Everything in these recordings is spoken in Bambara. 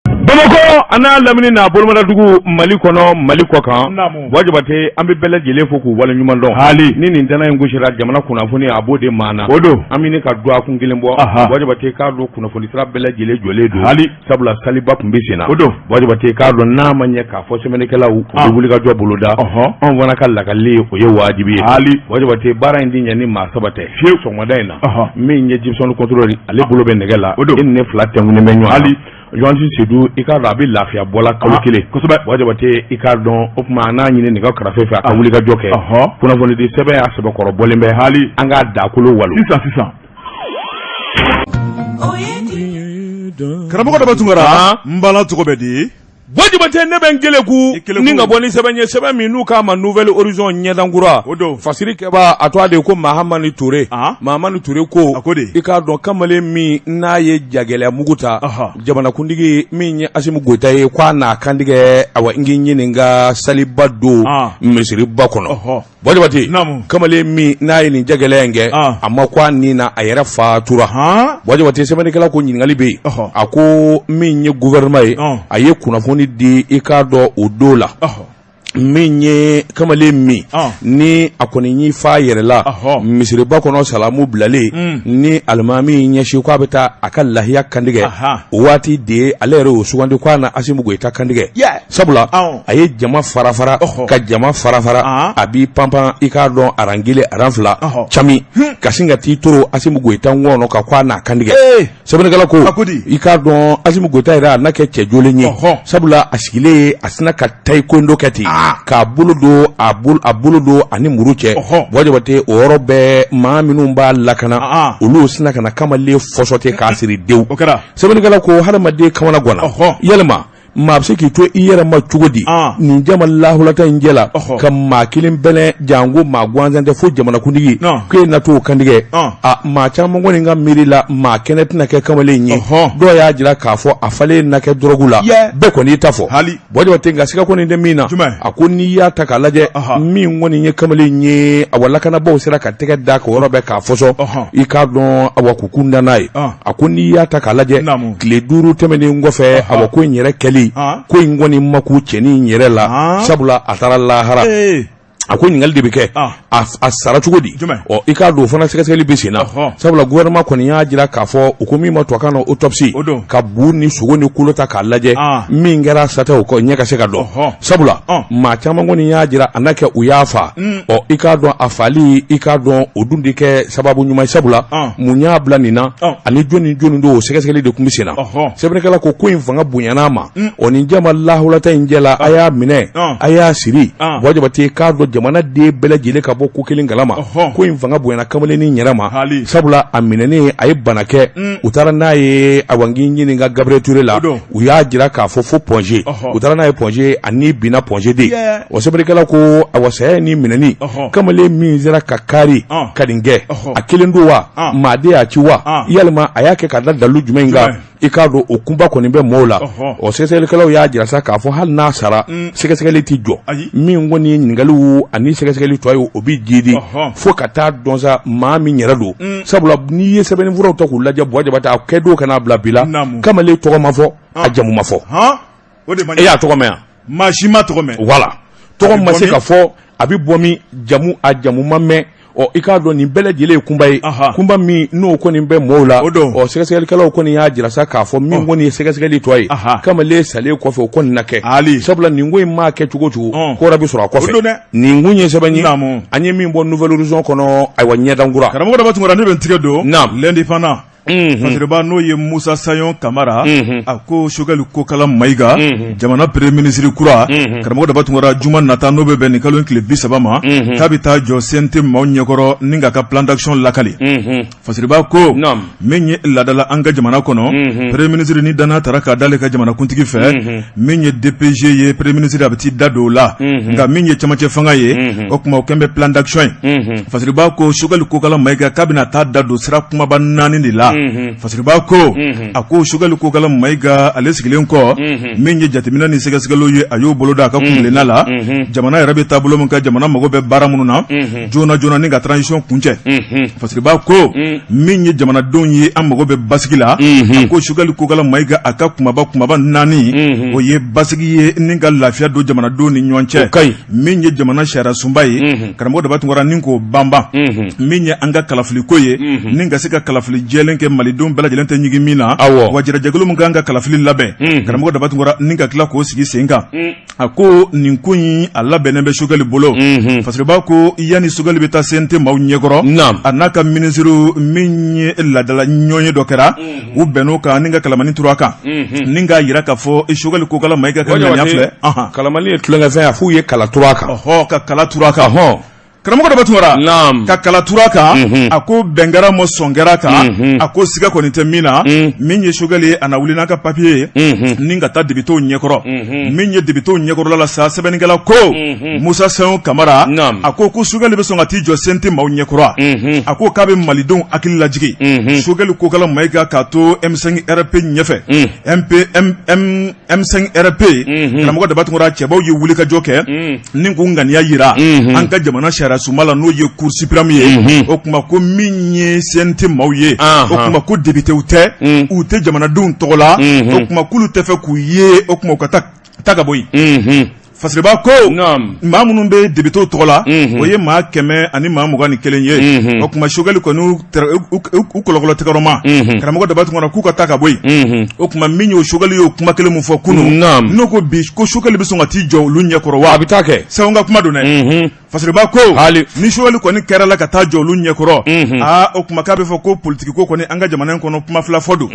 Bamakɔ a n'a lamini n'a bolomadadugu, Mali kɔnɔ, Mali kɔ kan, Buwa Jabate, an bɛ bɛɛ lajɛlen fo k'u waleɲuman dɔn. Hali ni nin tɛnɛ in gosira, jamana kunnafoni a b'o de maa na. O don. An bɛ ka dɔgɔkun kelen bɔ, Buwa Jabate, k'a dɔn kunnafoni sira bɛɛ lajɛlen jɔlen don. Hali sabula saliba tun bɛ sen na. O don. Buwa Jabate, k'a dɔn n'a ma ɲɛ k'a fɔ sɛbɛnnikɛlaw u bɛ wuli ka jɔ boloda, anw fana ka lakali o ye wajibi ye. Hali Buwa Jabate, baara in tɛ ɲɛ ni maa saba tɛ fiyewu. Sɔgɔmada in na, min ye Jibson Contrôle, ale bolo bɛ nɛgɛ la. O don. E ni ne fila tɛnkunnen bɛ ɲɔgɔn na. Hali Journaliste Seydou, i k'a dɔn a bɛ lafiya bɔla kalo 1. Buwa Jabate, i k'a dɔn o tuma an n'a ɲini nɛgɛ karafe fɛ a ka wuli ka jɔ kɛ. Kunnafonidi sɛbɛn y'a sɛbɛkɔrɔ bɔlen bɛ. Hali an k'a dakolo walo. Sisan sisan, karamɔgɔ Daba Tunkara, n bala tɔgɔ bɛ di? Buwa Jabate, ne bɛ n keleku I keleku. Ni ka bɔ ni sɛbɛn ye, sɛbɛn min n'u k'a ma Nouvel Horizon, ɲɛdankura. O don. Fasiri kɛba, a tɔgɔ de ye ko Mahamani Ture. Mahamani Ture ko A ko de. I k'a dɔn kamalen min n'a ye jagɛlɛya mugu ta jamanakuntigi min ye Asimi Goyita ye, k'a n'a kantigɛ, awa n k'i ɲininka saliba don misiriba kɔnɔ. Buwa Jabate, kamalen min n'a ye nin jagɛlɛya in kɛ, a ma ko a ni na, a yɛrɛ fatura. Buwa Jabate, sɛbɛnnikɛla ko ɲininkali bɛ yen. A ko min ye gouvernement ye, a ye kunnafoni di, i k'a dɔn o don la, min ye kamalen min ni a kɔni y'i fa yɛrɛ la misiriba kɔnɔ, salamu bilalen ni alimami ɲɛsin k'a bɛ taa a ka lahiya kantigɛ, o waati de ye ale yɛrɛ y'o sugandi k'a na Asimi Goyita kantigɛ, sabula a ye jama fara fara ka jama fara fara, a b'i panpan, i k'a dɔn aran kelen aran fila cami ka sin ka t'i toro Asimi Goyita ŋɔnɔ ka ko a n'a kantigɛ. Sɛbɛnnikɛla ko A ko di? I k'a dɔn Asimi Goyita yɛrɛ, a n'a kɛ cɛ jolen ye, sabula a sigilen ye, a sina ka taekwondo kɛ ten k'a bolo don a bolo, a bolo don ani muru cɛ. Buwa Jabate, o yɔrɔ bɛɛ, maa minnu b'a lakana, olu sina ka na kamalen fɔsɔ ten k'a siri dewu. O kɛra. Sɛbɛnnikɛla ko hadamaden kamana ganna. Yalima maa bɛ se k'i to i yɛrɛ ma cogo di nin jama lahulata in jɛ la, ka maa kelen bɛlɛn, janko maa gansan tɛ fo jamanakuntigi, k'e na t'o kantigɛ? A maa caman kɔni ka miiri la, maa kɛnɛ tɛna kɛ kamalen ye. Dɔw y'a jira k'a fɔ a falen na kɛ dɔrɔgu la. Bɛɛ kɔni y'i ta fɔ. Hali Buwa Jabate, nka siga kɔni tɛ min na, a ko n'i y'a ta k'a lajɛ, min kɔni ye kamalen ye, awa lakanabaaw sera ka tɛgɛ da k'o yɔrɔ bɛɛ k'a fɔsɔ, i k'a dɔn awa k'u kun da n'a ye. A ko n'i y'a ta k'a lajɛ, tile 5 tɛmɛnen kɔfɛ, awa ko in yɛrɛ kɛli, ko in kɔni ma kun cɛnin in yɛrɛ la, sabula a taara lahara. A ko ɲininkali de bɛ kɛ, a sara cogo di? Ɔ, i k'a dɔn o fana sɛgɛsɛgɛli bɛ sen na, sabula gouvernement kɔni y'a jira k'a fɔ u ko min ma tubabukan na autopsie, ka bu ni sogo ni kolo ta k'a lajɛ, min kɛra sata o kɔ ɲɛ ka se ka dɔn, sabula maa caman kɔni y'a jira a n'a kɛ u y'a fa. Ɔ, i k'a dɔn a fali, i k'a dɔn o dun de kɛ sababu ɲuman ye, sabula mun y'a bila nin na ani jɔni jɔni don, o sɛgɛsɛgɛli de tun bɛ sen na. Sɛbɛnnikɛla ko ko in fanga bonyana a ma. Ɔ, nin jama lahulata in jɛ la, a y'a minɛ, a y'a siri. Buwa Jabate, k'a dɔn jamana den bɛɛ lajɛlen ka bɔ ko kelen kalama, ko in fanga bonyana kamalennin yɛrɛ ma, sabula a minɛnen a ye bana kɛ, u taara n'a ye, awa n k'i ɲininka Gabriel Touré la, u y'a jira k'a fɔ fo Point G, u taara n'a ye Point G, ani binna Point G de. O sɛbɛnnikɛla ko awa saya ni minɛni, kamalen min sera ka kari ka nin kɛ, a kelen don wa, maa de y'a ci wa, yalima a y'a kɛ ka da dalu jumɛn kan? I k'a dɔn o kunba kɔni bɛ mɔɔw la. Ɔ, sɛgɛsɛgɛlikɛlaw y'a jira sa k'a fɔ hali n'a sara, sɛgɛsɛgɛli tɛ jɔ. Min kɔni ye ɲininkaliw ani sɛgɛsɛgɛli tɔ ye, o bɛ jidi fo ka taa dɔn sa maa min yɛrɛ don, sabula n'i ye sɛbɛnni furaw ta k'u lajɛ, Buwa Jabate, a kɛ don ka n'a bila bi la, kamalen tɔgɔ ma fɔ, a jamu ma fɔ. E y'a tɔgɔ mɛn yan? Maa si ma tɔgɔ mɛn. Voilà, tɔgɔ ma se ka fɔ, a bɛ bɔ min, jamu, a jamu ma mɛn. Ɔ, i k'a dɔn nin bɛɛ lajɛlen ye kunba ye, kunba min n'o kɔni bɛ mɔɔw la. Ɔ, sɛgɛsɛgɛlikɛlaw kɔni y'a jira sa k'a fɔ min kɔni ye sɛgɛsɛgɛli tɔ ye, kamalen salen kɔfɛ, o kɔni na kɛ, sabula nin ko in maa kɛ cogo cogo, ko wɛrɛ bɛ sɔrɔ a kɔfɛ. Nin kun ye sɛbɛn ye an ye min bɔ Nouvel Horizon kɔnɔ, ayiwa, ɲɛdankura. Karamɔgɔ Daba Tunkara, ne bɛ n tigɛ don L'Indépendant. Fasiriba, n'o ye Musa Sayon Kamara, a ko Choguel Kokala Mayiga, jamana premier ministre kura, karamɔgɔ Daba Tunkara, juma nata, n'o bɛ bɛn nin kalo in tile 30 ma, k'a bɛ taa jɔ CNT maaw ɲɛkɔrɔ ni k'a ka plan d'action lakali. Fasiriba ko min ye laadala an ka jamana kɔnɔ, premier ministre ni danaya tara k'a d'ale ka jamanakuntigi fɛ, min ye DPG ye, premier ministre a bɛ t'i da don o la, nka min ye camancɛ fanga ye, o tuma o kɛn bɛ plan d'action ye. Fasiriba ko Choguel Kokala Mayiga k'a bɛna taa da don sira kumaba naani de la. la. Fasiriba ko, a ko Sogɛli Kokala Mayiga, ale sigilen kɔ, min ye jateminɛ ni sɛgɛsɛgɛliw ye, a y'o boloda a ka kuntilenna la. Jamana yɛrɛ bɛ taabolo min kan, jamana mago bɛ baara minnu na joona joona ni ka transition kuncɛ. Fasiriba ko, min ye jamanadenw ye, an mago bɛ basigi la. A ko Sogɛli Kokala Mayiga, a ka kumaba kumaba naani, o ye basigi ye ni ka lafiya don jamanadenw ni ɲɔgɔn cɛ. Min ye jamana sariya sunba ye, karamɔgɔ Daba Tunkara, ni k'o banban. Min ye an ka kalafiliko ye, ni ka se ka kalafili jɛlen kɛ, malidenw bɛɛ lajɛlen tɛ ɲigin min na. Wa jɛrɛjɛkulu min kan ka kalafili labɛn, karamɔgɔ Daba Tunkara, ni ka tila k'o sigi sen kan. A ko nin ko in, a labɛnnen bɛ Sogɛli bolo. Fasiriba ko yanni Sogɛli bɛ taa CNT maaw ɲɛkɔrɔ, a n'a ka minisiriw, min ye laadala ɲɔgɔnye dɔ kɛra, u bɛnn'o kan ni ka kalamani turu a kan, ni k'a jira k'a fɔ Sogɛli Kokala Mayiga ka ŋaniya filɛ. Kalamani ye tulonkɛfɛn ye, f'u ye kala turu a kan. Ɔhɔ, ka kala turu a kan. Karamɔgɔ Daba Tunkara, ka kala turu a kan. A ko bɛn kɛra ma, sɔn kɛra a kan. A ko siga kɔni tɛ min na, min ye Sogɛli ye, a na wuli n'a ka papiye ye ni ka taa depitew ɲɛkɔrɔ. Min ye depitew ɲɛkɔrɔla la sa, sɛbɛnnikɛla ko Musa Sayon Kamara, a ko ko Sogɛli bɛ sɔn ka t'i jɔ CNT maaw ɲɛkɔrɔ. A ko k'a bɛ malidenw hakili lajigin. Sogɛli Kokala Mayiga k'a to M5 RP ɲɛfɛ, M5 RP, karamɔgɔ Daba Tunkara, cɛbaw ye wulikajɔ kɛ ni k'u ŋaniya jira an ka jamana sariya sunba la, n'o ye Cour suprême ye. O tuma ko min ye CNT maaw ye, o tuma ko depitew tɛ, u tɛ jamanadenw tɔgɔ la. O tuma k'olu tɛ fɛ k'u ye, o tuma u ka taa ka bɔ yen. Fasiriba ko maa minnu bɛ depitew tɔgɔ la, o ye maa 121 ye. O tuma Sogɛli kɔni u kɔlɔkɔlɔ tɛgɛrɔma, karamɔgɔ Daba Tunkara, k'u ka taa ka bɔ yen. O tuma min y'o Sogɛli y'o kuma kelen min fɔ kunun, n'o ko bi ko Sogɛli bɛ sɔn ka t'i jɔ olu ɲɛkɔrɔ wa? A bɛ taa kɛ. Sɛbɛn ka kuma don dɛ. Fasiriba ko ni Sogɛli kɔni kɛra la ka taa jɔ olu ɲɛkɔrɔ, aa, o tuma k'a bɛ fɔ ko politiki ko kɔni an ka jamana in kɔnɔ, kuma fila fɔ don.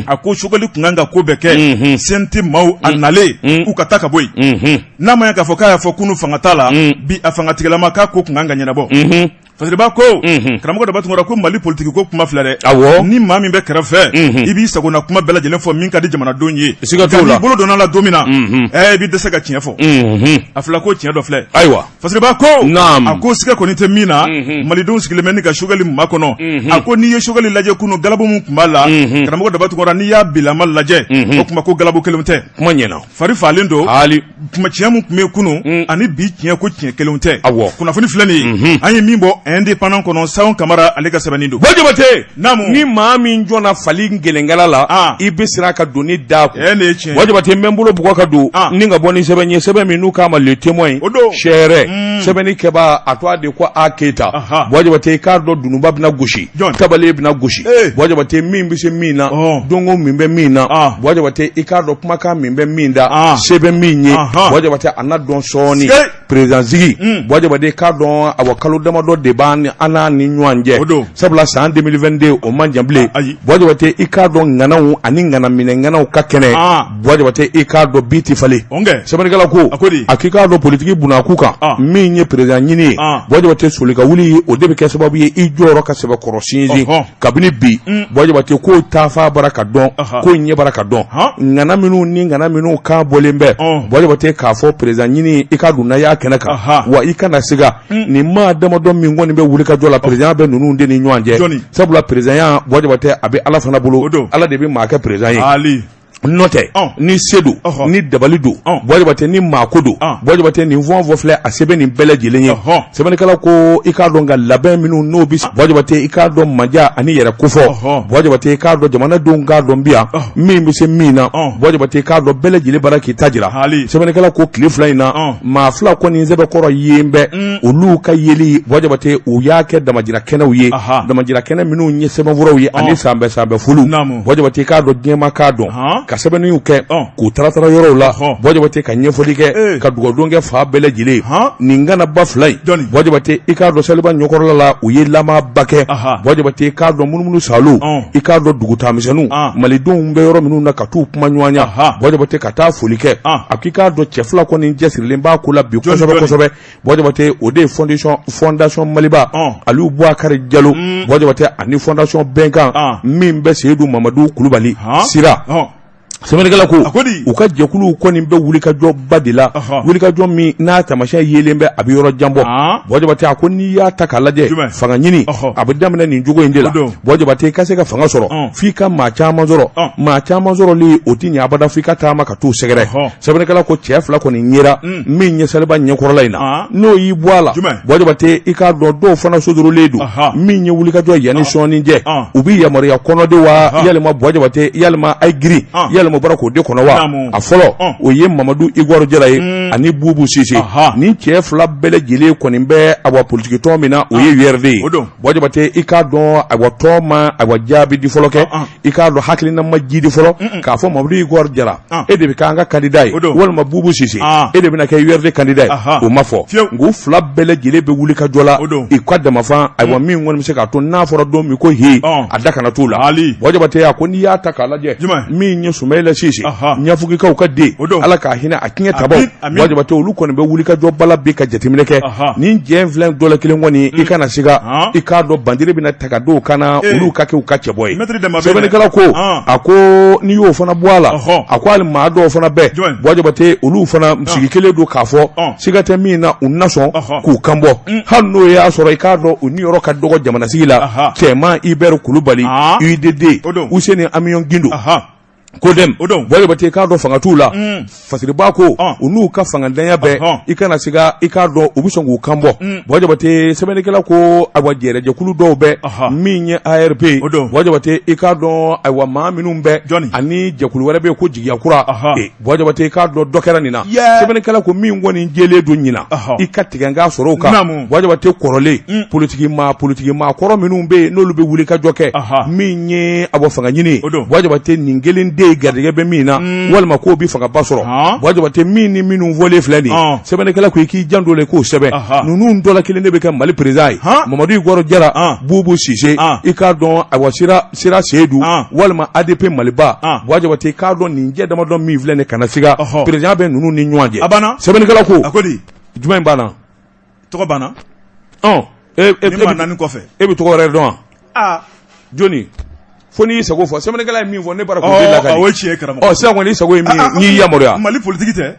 A ko Sogɛli tun kan ka ko bɛɛ kɛ, CNT maaw a nalen, k'u ka taa ka bɔ yen. N'a ma ɲɛ k'a fɔ k'a y'a fɔ kunun fanga t'a la, bi a fangatigilama k'a ko tun kan ka ɲɛnabɔ. Fasiriba ko, karamɔgɔ Daba Tunkara, ko Mali politiki ko kuma filɛ dɛ. Ni maa min bɛ kɛrɛfɛ, i b'i sagona kuma bɛɛ lajɛlen fɔ min ka di jamanadenw ye. Siga t'o la. N'i bolo donna la don min na, i bɛ dɛsɛ ka tiɲɛ fɔ. A fila ko tiɲɛ dɔ filɛ. Ayiwa. Fasiriba ko, a ko siga kɔni tɛ min na, malidenw sigilen bɛ ni ka Sogɛli makɔnɔ. A ko n'i ye Sogɛli lajɛ kunun, galabu min tun b'a la, karamɔgɔ Daba Tunkara, n'i y'a bilama lajɛ, o tuma ko galabu kelen tɛ. Kuma ɲɛna. Fari falen don. Hali. Kuma tiɲɛ min tun bɛ kunun ani bi tiɲɛ, ko tiɲɛ kelen tɛ. Awɔ. Kunnafoni filɛ nin ye, an ye min bɔ Indépendant kɔnɔ, Sayon Kamara ale ka sɛbɛnni don. Buwa Jabate. Naamu. Ni maa min jɔnna fali gɛlɛnkala la, i bɛ siran ka doni da kun. Ɛ, nin ye tiɲɛ ye. Buwa Jabate, n bɛ n bolo bugɔ ka don ni ka bɔ ni sɛbɛn ye, sɛbɛn min n'u k'a ma Le Témoin. O don. Sɛrɛ. Sɛbɛnni kɛbaa, a tɔgɔ de ko A Keyita. Buwa Jabate, i k'a dɔn dununba bɛna gosi. Jɔn? Tabale bɛna gosi. Buwa Jabate, min bɛ se min na, donko min bɛ min na, Buwa Jabate, i k'a dɔn kumakan min bɛ min da, se bɛ min ye, Buwa Jabate, a na dɔn sɔɔni. Président sigi, Buwa Jabate, i k'a dɔn awa kalo damadɔ de b'an an n'a ni ɲɔgɔn cɛ, sabula san 2022 o man jan bilen. Buwa Jabate, i k'a dɔn ŋanaw ani ŋanaminɛ ŋanaw ka kɛnɛ, Buwa Jabate, i k'a dɔn bi tɛ falen. Sɛbɛnnikɛla ko a k'i k'a dɔn politiki bunakun kan, min ye président ɲini ye, Buwa Jabate, soli ka wuli, o de bɛ kɛ sababu ye i jɔyɔrɔ ka sɛbɛkɔrɔ sinsin kabini bi. Buwa Jabate, ko taafa bara ka dɔn, ko ɲɛ bara ka dɔn, ŋana minnu ni ŋana minnu kan bɔlen bɛ, Buwa Jabate, k'a fɔ président ɲini, i k'a dɔn n'a y'a kɛnɛ kan, wa i kana siga nin maa damadɔ min kɔni bɛ wuli ka jɔ la, président bɛ ninnu de ni ɲɔgɔn cɛ, sabula présidentya, Buwa Jabate, a bɛ Ala fana bolo. Ala de bɛ maa kɛ président ye. N'o tɛ, ni se don, ni dabali don, Buwa Jabate, ni maako don, Buwa Jabate, nin fɛn o fɛn filɛ, a se bɛ nin bɛɛ lajɛlen ye. Sɛbɛnnikɛla ko i k'a dɔn ka labɛn minnu n'o bɛ, Buwa Jabate, i k'a dɔn manja ani yɛrɛ kofɔ, Buwa Jabate, i k'a dɔn jamanadenw k'a dɔn bi yan min bɛ se min na, Buwa Jabate, i k'a dɔn bɛɛ lajɛlen bara k'i ta jira. Sɛbɛnnikɛla ko tile fila in na, maa fila kɔni sɛbɛkɔrɔ yen bɛ, olu ka yeli, Buwa Jabate, u y'a kɛ damajira kɛnɛw ye, damajira kɛnɛ minnu ye sɛbɛnfuraw ye ani sanbɛ sanbɛ foliw. Buwa Jabate, k'a dɔn diɲɛmaa k'a dɔn ka sɛbɛnniw kɛ k'u taratara yɔrɔw la, Buwa Jabate, ka ɲɛfɔli kɛ, ka dugawu kɛ fan bɛɛ lajɛlen. Nin ŋanaba fila in, Buwa Jabate, i k'a dɔn saliba ɲɛkɔrɔla la, u ye lamaba kɛ. Buwa Jabate, i k'a dɔn munumunu salo, i k'a dɔn dugutaamisɛnninw, malidenw bɛ yɔrɔ minnu na, ka t'u kuma ɲɔgɔnya, Buwa Jabate, ka taa foli kɛ. A k'i k'a dɔn cɛ fila kɔni cɛsirilen b'a ko la bi kosɛbɛ kosɛbɛ. Buwa Jabate, o de ye fondation Maliba, Aliyu Bubakari Jalo, Buwa Jabate, ani fondation Bɛnkan min bɛ Seyidu Mamadu Kulubali sira. Sɛbɛnnikɛla ko a ko di u ka jɛkuluw kɔni bɛ wulikajɔba de la, wulikajɔ min n'a taamasiyɛn yelen bɛ, a bɛ yɔrɔ jan bɔ. Buwa Jabate a ko n'i y'a ta k'a lajɛ, fanga ɲini a bɛ daminɛ nin cogo in de la. Buwa Jabate, i ka se ka fanga sɔrɔ, f'i ka maa caman sɔrɔ. Maa caman sɔrɔli, o tɛ ɲɛ abada f'i ka taama ka t'u sɛgɛrɛ. Sɛbɛnnikɛla ko cɛ fila kɔni yera min ye saliba ɲɛkɔrɔla in na, n'o y'i bɔ a la. Buwa Jabate, i k'a dɔn dɔw fana sodorolen don min ye wulikajɔ yanni sɔɔni cɛ. U bɛ yamaruya kɔnɔ de wa, yalima Buwa Jabate, yalima a ye girin, yalima bɔra k'o de kɔnɔ wa? A fɔlɔ, o ye Mamadu Igɔri Jara ye ani Bubu Sise. Nin cɛ fila bɛɛ lajɛlen kɔni bɛ awa politiki tɔn min na, o ye URD ye. Buwa Jabate, i k'a dɔn awa tɔn ma awa jaabi di fɔlɔ kɛ, i k'a dɔn hakilina ma ji di fɔlɔ k'a fɔ Mamadu Igɔri Jara, e de bɛ k'an ka candidat ye, walima Bubu Sise, e de bɛna kɛ URD candidat ye. O ma fɔ. Nka u fila bɛɛ lajɛlen bɛ wuli ka jɔ la i ka damafan, ayiwa, min kɔni bɛ se k'a to n'a fɔra don min ko he, a da kana t'u la. Buwa Jabate a ko n'i y'a ta k'a lajɛ, min ye Sumayila Sise, Ɲafugikaw ka den, Ala k'a hinɛ a tiɲɛ tabaw, Buwa Jabate, olu kɔni bɛ wuli ka jɔ bala bi ka jateminɛ kɛ. Nin jɛ filɛ, dɔ la kelen kɔni, i kana siga, i k'a dɔn bandiri bɛna ta ka dɔw kana olu ka kɛ u ka cɛbɔ ye. Sɛbɛnnikɛla ko a ko n'i y'o fana bɔ a la, a ko hali maa dɔw fana bɛ, Buwa Jabate, olu fana sigi kelen don k'a fɔ siga tɛ min na, u na sɔn k'u kan bɔ, hali n'o y'a sɔrɔ i k'a dɔn u niyɔrɔ ka dɔgɔ jamanasigi la. Cɛman Ibɛri Kulubali, UDD, Useni Amiɔn Gindo, CODEM, Buwa Jabate, i k'a dɔn fanga t'u la. Fasiriba ko u n'u ka fangantanya bɛɛ, i kana siga, i k'a dɔn u bɛ sɔn k'u kan bɔ. Buwa Jabate, sɛbɛnnikɛla ko ayiwa jɛrɛjɛkulu dɔw bɛ min ye ARP, Buwa Jabate, i k'a dɔn ayiwa maa minnu bɛ ani jɛkulu wɛrɛ bɛ yen ko Jigiya Kura. Buwa Jabate, i k'a dɔn dɔ kɛra nin na. Sɛbɛnnikɛla ko min kɔni jɛlen don ɲinan, i ka tigɛ n k'a sɔrɔ o kan. Buwa Jabate, kɔrɔlen politiki maa, politiki maa kɔrɔ minnu bɛ yen n'olu bɛ wuli ka jɔ kɛ min ye a bɔ fanga ɲini, Buwa Jabate, nin kelen de ye garijɛgɛ bɛ min na, walima k'o bɛ fangaba sɔrɔ. Buwa Jabate, min ni minnu fɔlen filɛ nin, sɛbɛnnikɛla ko i k'i janto la, i k'o sɛbɛn. Ninnu dɔ la kelen de bɛ kɛ Mali président ye: Mamadu Igɔrɔ Jara, Bubu Sise, i k'a dɔn ayiwa Sira Seyidu, walima ADP Maliba. Buwa Jabate, i k'a dɔn nin jɛ damadɔ min filɛ nin, kana siga, président bɛ ninnu ni ɲɔgɔn cɛ. A banna. Sɛbɛnnikɛla ko a ko di? Jumɛn banna? Tɔgɔ banna. E ni maa naani kɔfɛ. E bɛ tɔgɔ wɛrɛ dɔn wa? Jɔni fo n'i sago fɔ? Sɛbɛnnikɛla ye min fɔ, ne bara k'o de lakali. O ye tiɲɛ ye, karamɔgɔ. Ɔ, sisan kɔni, i sago ye min ye, n y'i yamaruya. Mali politiki tɛ.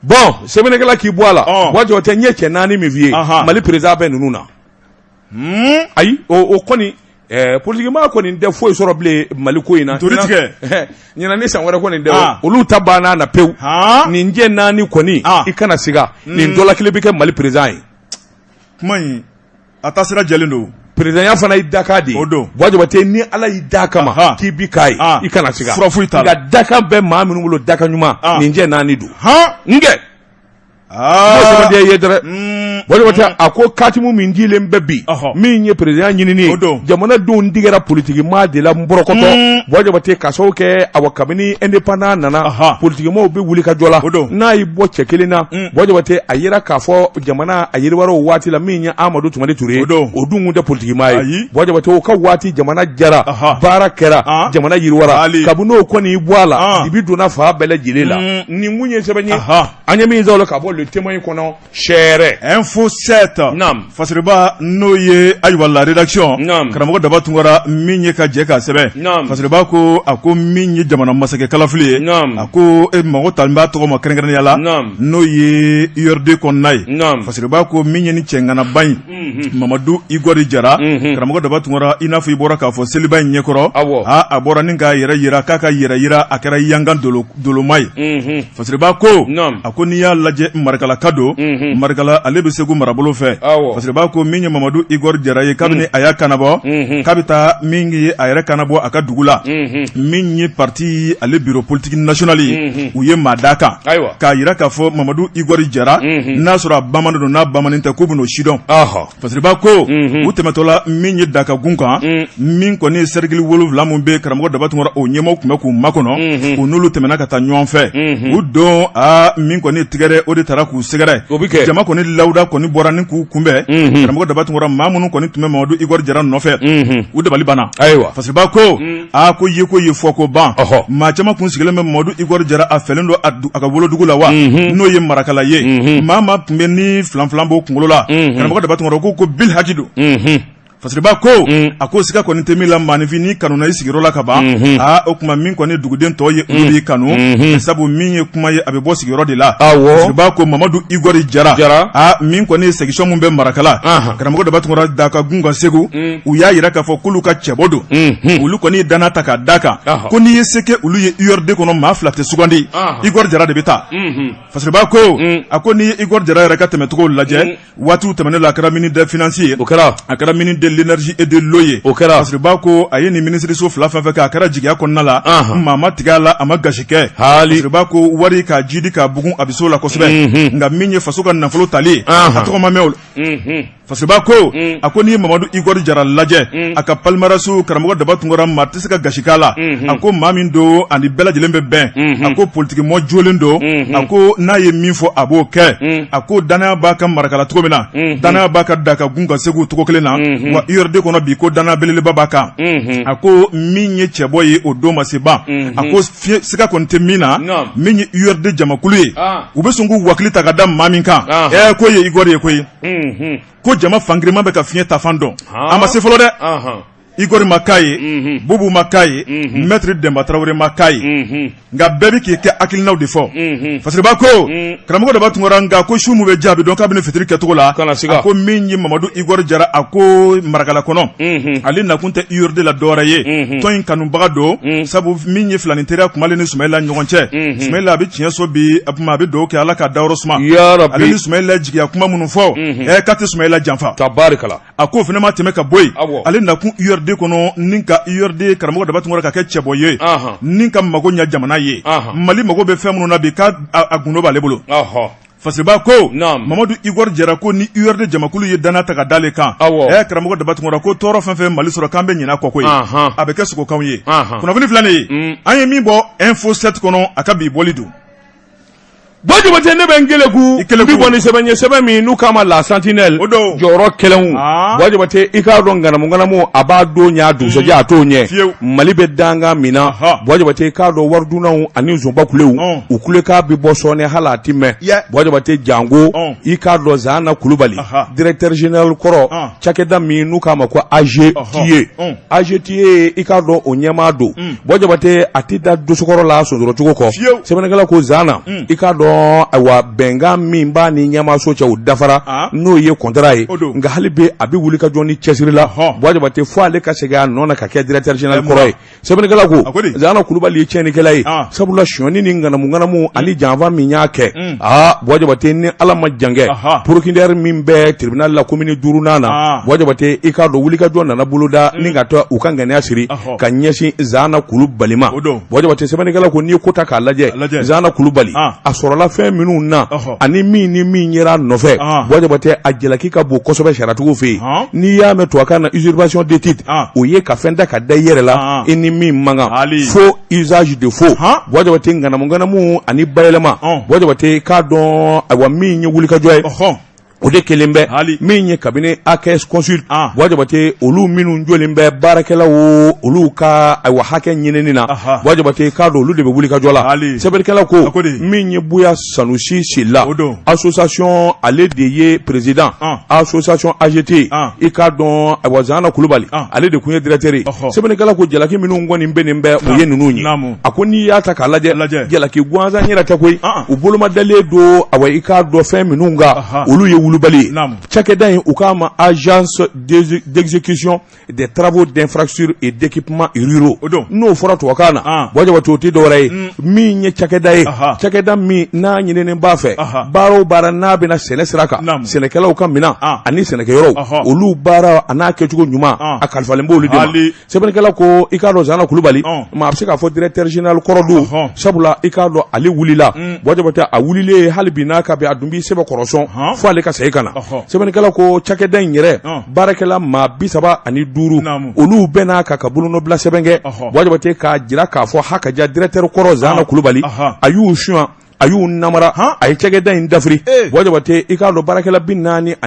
Bon, sɛbɛnnikɛla k'i bɔ a la. Buwa Jabate, n ye cɛ naani min f'i ye, Mali président bɛ ninnu na. Ayi, o kɔni politikimaa kɔni tɛ foyi sɔrɔ bilen Mali ko in na. Tori tigɛ. Ɲinan ni san wɛrɛ kɔni tɛ, olu ta banna na pewu. Nin jɛ naani kɔni, i kana siga, nin dɔ la kelen bɛ kɛ Mali président ye. Kuma in a taa sira jɛlen don. Présidentya fana ye dakan de ye. O don. Buwa Jabate, ni Ala y'i d'a kama k'i bi k'a ye, i kana siga. Fura foyi t'a la. Nka dakan bɛ maa minnu bolo, dakan ɲuman, nin jɛ naani don. N kɛ sɛbɛnden ye dɛ. Buwa Jabate a ko katimu min dilen bɛ bi, min ye président ɲinini ye, jamanadenw digɛra politikimaa de la nbɔrɔkɔtɔ. Buwa Jabate, ka sababu kɛ awa kabini indépendant nana, politikimaw bɛ wuli ka jɔ la. N'a y'i bɔ cɛ kelen na, Buwa Jabate, a yera k'a fɔ jamana a yiriwara o waati la, min ye Amadu Tumani Ture ye, o dun tun tɛ politikimaa ye. Buwa Jabate, o ka waati jamana jara, baara kɛra, jamana yiriwara. Kabini o kɔni bɔ a la, dibi donna fan bɛɛ lajɛlen la. Nin kun ye sɛbɛn ye an ye min sɔrɔ ka bɔ Le Témoin kɔnɔ sɛɛrɛ. Info 7. Naam. Fasiriba, n'o ye ayiwa la rédaction. Naam. Karamɔgɔ Daba Tunkara min ye ka jɛ k'a sɛbɛn. Naam. Fasiriba ko a ko min ye jamana masakɛ kalafili ye. Naam. A ko e mago talen b'a tɔgɔ ma kɛrɛnkɛrɛnnenya la. Naam. N'o ye URD kɔnɔna ye. Naam. Fasiriba ko min ye ni cɛŋanaba in. Mamadu Igɔri Jara. Karamɔgɔ Daba Tunkara, i n'a fɔ i bɔra k'a fɔ seliba in ɲɛkɔrɔ. Awɔ. Aa, a bɔra ni k'a yɛrɛ yira, k'a ka yɛrɛ yira, a kɛra yankan dolo doloma ye. Fasiriba ko a ko n'i y'a lajɛ, Marikalaka don. Marikala, ale bɛ Segu marabolo fɛ. Fasiriba ko min ye Mamadu Igɔri Jara ye, kabini a y'a kannabɔ k'a bɛ taa min ye a yɛrɛ kannabɔ a ka dugu la, min ye parti ale bureau politique national ye, u ye maa d'a kan k'a jira k'a fɔ Mamadu Igɔri Jara, n'a sɔrɔ a bamanan don, n'a bamanan tɛ, k'u bɛn'o sidɔn. Fasiriba ko u tɛmɛtɔla min ye Dakagun kan, min kɔni ye cercle 7 min bɛ karamɔgɔ Daba Tunkara, o ɲɛmaaw tun bɛ k'u makɔnɔ, u n'olu tɛmɛna ka taa ɲɔgɔn fɛ. U don aa min kɔni ye tigɛrɛ, o de taara k'u sɛgɛrɛ. O bɛ kɛ. Jama kɔni lawuda kɔni bɔra ni k'u kunbɛn. Karamɔgɔ Daba Tunkara, maa minnu kɔni tun bɛ Mamadu Igɔri Jara nɔfɛ, u dabali banna. Ayiwa. Fasiriba ko aa ko ye ko ye fɔ ko ban. Maa caman kun sigilen bɛ Mamadu Igɔri Jara a fɛlen don a ka wolodugu la wa, n'o ye Marakala ye. Maa maa tun bɛ ni filan filan b'o kunkolo la, karamɔgɔ Daba Tunkara ko bil haki don. Fasiriba ko a ko siga kɔni tɛ min la maaninfin n'i kanuna i sigiyɔrɔ la ka ban aa o tuma min kɔni duguden tɔ ye olu b'i kanu sabu min ye kuma ye a bɛ bɔ sigiyɔrɔ de la Fasiriba ko Mamadu Igɔri Jara aa min kɔni ye section min bɛ Marakala karamɔgɔ Daba Tunkara Dakagun ka Segu u y'a jira k'a fɔ k'olu ka cɛbɔ don olu kɔni ye danaya ta k'a d'a kan ko n'i ye se kɛ olu ye URD kɔnɔ maa fila tɛ sugandi Igɔri Jara de bɛ taa Fasiriba ko a ko n'i ye Igɔri Jara yɛrɛ ka tɛmɛcogo lajɛ Waatiw tɛmɛnen la a kɛra ministre des finances ye, o kɛra, a kɛra ministre de l'énergie et de l'eau ye, o kɛra, Fasiriba ko a ye nin minisiriso fila fɛn fɛn kɛ a kɛra jigiya kɔnɔna la, anhan, maa ma tigɛ a la a ma gasi kɛ, haali, Fasiriba ko wari k'a jidi k'a bugun a bɛ s'o la kosɛbɛ, unhun, nka min ye faso ka nafolo tali ye, anhan, a tɔgɔ ma mɛn o la, unhun, Fasiriba ko, un, a ko n'i ye Mamadu Igɔri Jara lajɛ, un, a ka palmarès karamɔgɔ Daba Tunkara maa tɛ se ka gasi k'a la, unhun, a ko maa min don a ni bɛɛ lajɛlen bɛ bɛn, unhun, a ko politikimɔgɔ jolen don, unhun, a ko n'a ye min fɔ a b'o kɛ, un. A ko danaya b'a kan Marakala cogo min na danaya b'a kan Dakagun ka Segu cogo kelen na wa URD kɔnɔ bi ko danaya belebeleba b'a kan a ko min ye cɛbɔ ye o don ma se ban a ko siga kɔni tɛ min na min ye URD jamakulu ye u bɛ sɔn k'u wakili ta ka da maa min kan k'o ye Igɔri ye koyi ko jama fangirinman bɛ ka fiɲɛ taafan dɔn a ma se fɔlɔ dɛ Igɔri ma k'a ye Bubu ma k'a ye Maître Denba Tarawele ma k'a ye nka bɛɛ bɛ k'i kɛ hakilinaw de fɔ Fasiriba ko karamɔgɔ Daba Tunkara nka ko su min bɛ jaabi dɔn kabini fitiri kɛcogo la a ko min ye Mamadu Igɔri Jara a ko Marakala kɔnɔ ale nakun tɛ URD la dɔwɛrɛ ye tɔn in kanubaga don sabu min ye filanin teriya tun b'ale ni Sumayila ɲɔgɔn cɛ Sumayila a bɛ tiɲɛ so bi a tuma a bɛ dugawu kɛ Ala k'a dayɔrɔ suma ale ni Sumayila jigiya kuma minnu fɔ k'a tɛ Sumayila janfa a k'o fana ma tɛmɛ ka bɔ yen ale nakun URD kɔnɔ ni ka URD karamɔgɔ Daba Tunkara ka kɛ cɛbɔ ye ni ka mago ɲɛ jamana ye Mali mago bɛ fɛn minnu na bi k'a gundo b'ale bolo Fasiriba ko Mamadu Igɔri Jara ko ni URD jamakulu ye danaya ta ka d'ale kan karamɔgɔ Daba Tunkara ko tɔɔrɔ fɛn fɛn Mali sɔrɔ k'an bɛ ɲinɛ a kɔ koyi a bɛ kɛ sogokanw ye kunnafoni filɛ nin ye an ye min bɔ Info 7 kɔnɔ a ka bi bɔli don Buwa Jabate ne bɛ n keleku n bi bɔ ni sɛbɛn ye sɛbɛn min n'u k'a ma La Sentinelle o don jɔyɔrɔ kɛlɛnw ah. Buwa Jabate i k'a dɔn ŋanamu ŋanamu a b'a don ɲɛ a dugusɛjɛ a t'o ɲɛ Fiyewu. Mali bɛ dankan min na Aha. Buwa Jabate i k'a dɔn waridunnaw ani zonbakulew Ɔn. u kulekan bɛ bɔ sɔɔni hali a ti mɛn Yeah. Buwa Jabate janko Ɔn. i k'a dɔn Zana Kulubali Aha. directeur général kɔrɔ Ɔn. cakɛda min n'u k'a ma ko AGTA Ɔn. AGTA i k'a dɔn o ɲɛmaa don Buwa Jabate a tɛ da dosokɔrɔ la sonsoro cogo kɔ Fiyewu. sɛbɛnnikɛla ko Zana i k'a dɔn ayiwa bɛnkan min b'a ni ɲɛmaaso cɛ o dafara Ah. n'o ye contrat ye O don. nka hali bi a bɛ wuli ka jɔ ni cɛsiri la Ɔhɔn. Buwa Jabate fo ale ka segin a nɔ na ka kɛ directeur général Ɛ, kɔrɔ ye sɛbɛnnikɛla A ko di? ko Zana Kulubali ye tiɲɛnikɛla ye Ah. sabula sonyani ni ŋanamu ŋanamu ani janfa min y'a kɛ aa Buwa Jabate ni Ala ma jan kɛ Aha. procureur min bɛ tribunal la commune duurunan na Ah. Buwa Jabate i k'a dɔn wulikajɔ nana boloda ni ka taa u ka ŋaniya siri Ɔhɔ. ka ɲɛsin Zana Kulubali ma O don. Buwa Jabate sɛbɛnnikɛla ko n'i ye ko ta k'a lajɛ Lajɛ. Zana Kulubali Ah. a sɔrɔla fɛn minnu na Ɔhɔ. ani min ni min yera a nɔfɛ Ah. Buwa Jabate a jalaki ka bon kosɛbɛ sariyatigiw fɛ yen Ah. n'i y'a mɛn tubabukan na usurpation de titre Ah. o ye ka fɛn ta ka da i yɛrɛ la Ah. i ni min man kan Ali. faux usage de faux Han. Buwa Jabate ŋanamu ŋanamu ani bayɛlɛma Ɔn. Buwa Jabate k'a dɔn ayiwa min ye wulikajɔ ye Ɔhɔn. o de kelen bɛ Hali. min ye kabini AKS Consult Ah. Buwa Jabate olu minnu jɔlen bɛ baarakɛlaw olu ka ayiwa hakɛ ɲinini na Aha. Buwa Jabate k'a dɔn olu de bɛ wulikajɔ la Hali. sɛbɛnnikɛla ko A ko di? min ye Buya Sanusi Sila O don. association ale de ye président Ah. association AGT Ah. i k'a dɔn ayiwa Zana Kulubali Ah. ale de tun ye directeur ye Ɔhɔ. sɛbɛnnikɛla ko jalaki minnu kɔni bɛ nin bɛɛ o ye ninnu ye Naamu. a ko n'i y'a ta k'a lajɛ Lajɛ. jalaki gansan yɛrɛ tɛ koyi Ah, ah. u bolomadalen don awa i k'a dɔn fɛn minnu kan Aha. olu ye wulubali ye Naamu. cakɛda in u k'a ma agence d'exécution des travaux d'infrastructure et d'équipement ruraux O don. n'o fɔra tubabukan na Ah. Buwa Jabate o tɛ dɔwɛrɛ ye min ye cakɛda ye Aha. cakɛda min n'a ɲininen b'a fɛ Aha. baara o baara n'a bɛna sɛnɛ sira kan Naamu. sɛnɛkɛlaw ka minɛn Ah. ani sɛnɛkɛyɔrɔw Ɔhɔ. olu baara a n'a kɛcogo ɲuman Ah. a kalifalen b'olu de ma Ali. sɛbɛnnikɛla ko i k'a dɔn Zana Kulubali Ɔn. maa bɛ se k'a fɔ directeur général kɔrɔ don Ɔhɔn. sabula i k'a dɔn ale wulila Buwa Jabate a wulilen hali bi n'a ka bi a dun b'i sɛbɛkɔrɔ sɔn Ɔhɔn. fo ale ka segin ka na Ɔhɔ. sɛbɛnnikɛla ko cakɛda in yɛrɛ Ɔn. baarakɛla maa 35 Naamu. olu bɛɛ n'a kan ka bolonɔbila sɛbɛn kɛ Ɔhɔ. Buwa Jabate k'a jira k'a fɔ ha ka ja directeur kɔrɔ Zana Ɔn. Kulubali Ɔhɔ. a y'u suɲɛ a A y'u namara, a ye cakɛda in dafiri. Buwa Jabate, i k'a dɔn baarakɛla 44,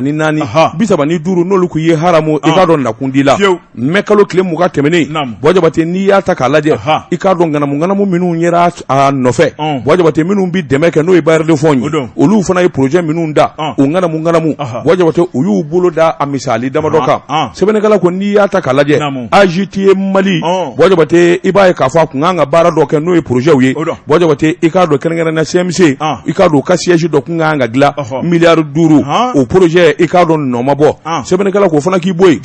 35 n'olu kun ye haramu, i k'a dɔn nakundi la mɛ kalo tile 20 tɛmɛnen. Buwa Jabate, n'i y'a ta k'a lajɛ, i k'a dɔn ŋanamuŋanamu minnu yera a nɔfɛ, Buwa Jabate, minnu bɛ dɛmɛ kɛ, n'o ye bailleurs de fonds ye, olu fana ye projet minnu da o ŋanamuŋanamu, Buwa Jabate, u y'u bolo da a misali damadɔ kan. Sɛbɛnnikɛla ko n'i y'a ta k'a lajɛ, AJTA Mali, Buwa Jabate, i b'a ye k'a fɔ a kun kan ka baara dɔ kɛ, n'o ye projetw ye. Buwa Jabate, i k'a dɔn kɛrɛnkɛrɛn na CMC, i k'a dɔn u ka siège dɔ kun kan ka dilan miliyari 5, o projet, i k'a dɔn nɔ ma bɔ. Sɛbɛnnikɛla k'o fana k'i bɔ yen.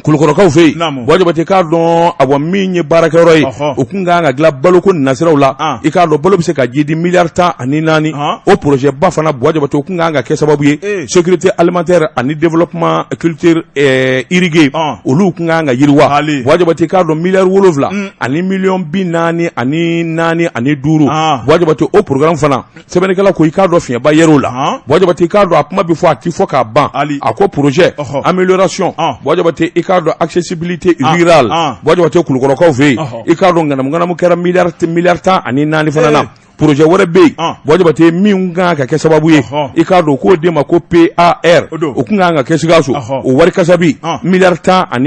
Kulukɔrɔkaw fɛ yen, Buwa Jabate, k'a dɔn awa min ye baarakɛyɔrɔ ye, o kun kan ka dilan baloko nasiraw la, i k'a dɔn balo bɛ se ka jidi miliyari 14, o projet ba fana, Buwa Jabate, o kun kan ka kɛ sababu ye sécurité alimentaire ani développement culture irriguée, olu kun kan ka yiriwa. Buwa Jabate, k'a dɔn miliyari 7 ani miliyɔn 44 ani 5, Buwa Jabate, o programme fana, sɛbɛnnikɛla ko i k'a dɔn fiɲɛba yer'o la. Buwa Jabate, i k'a dɔn a kuma bɛ fɔ, a tɛ fɔ k'a ban. A ko projet amélioration, Buwa Jabate, i k'a dɔn accessibilité rurale, Buwa Jabate, Kulukɔrɔkaw fɛ yen, i k'a dɔn ŋanamuŋanamu kɛra miliyari 14 fana na. Projet wɛrɛ bɛ yen, Buwa Jabate, min kan ka kɛ sababu ye, i k'a dɔn k'o den ma ko PAR, o kun kan ka kɛ Sikaso, o wari kasabi miliyari 14 a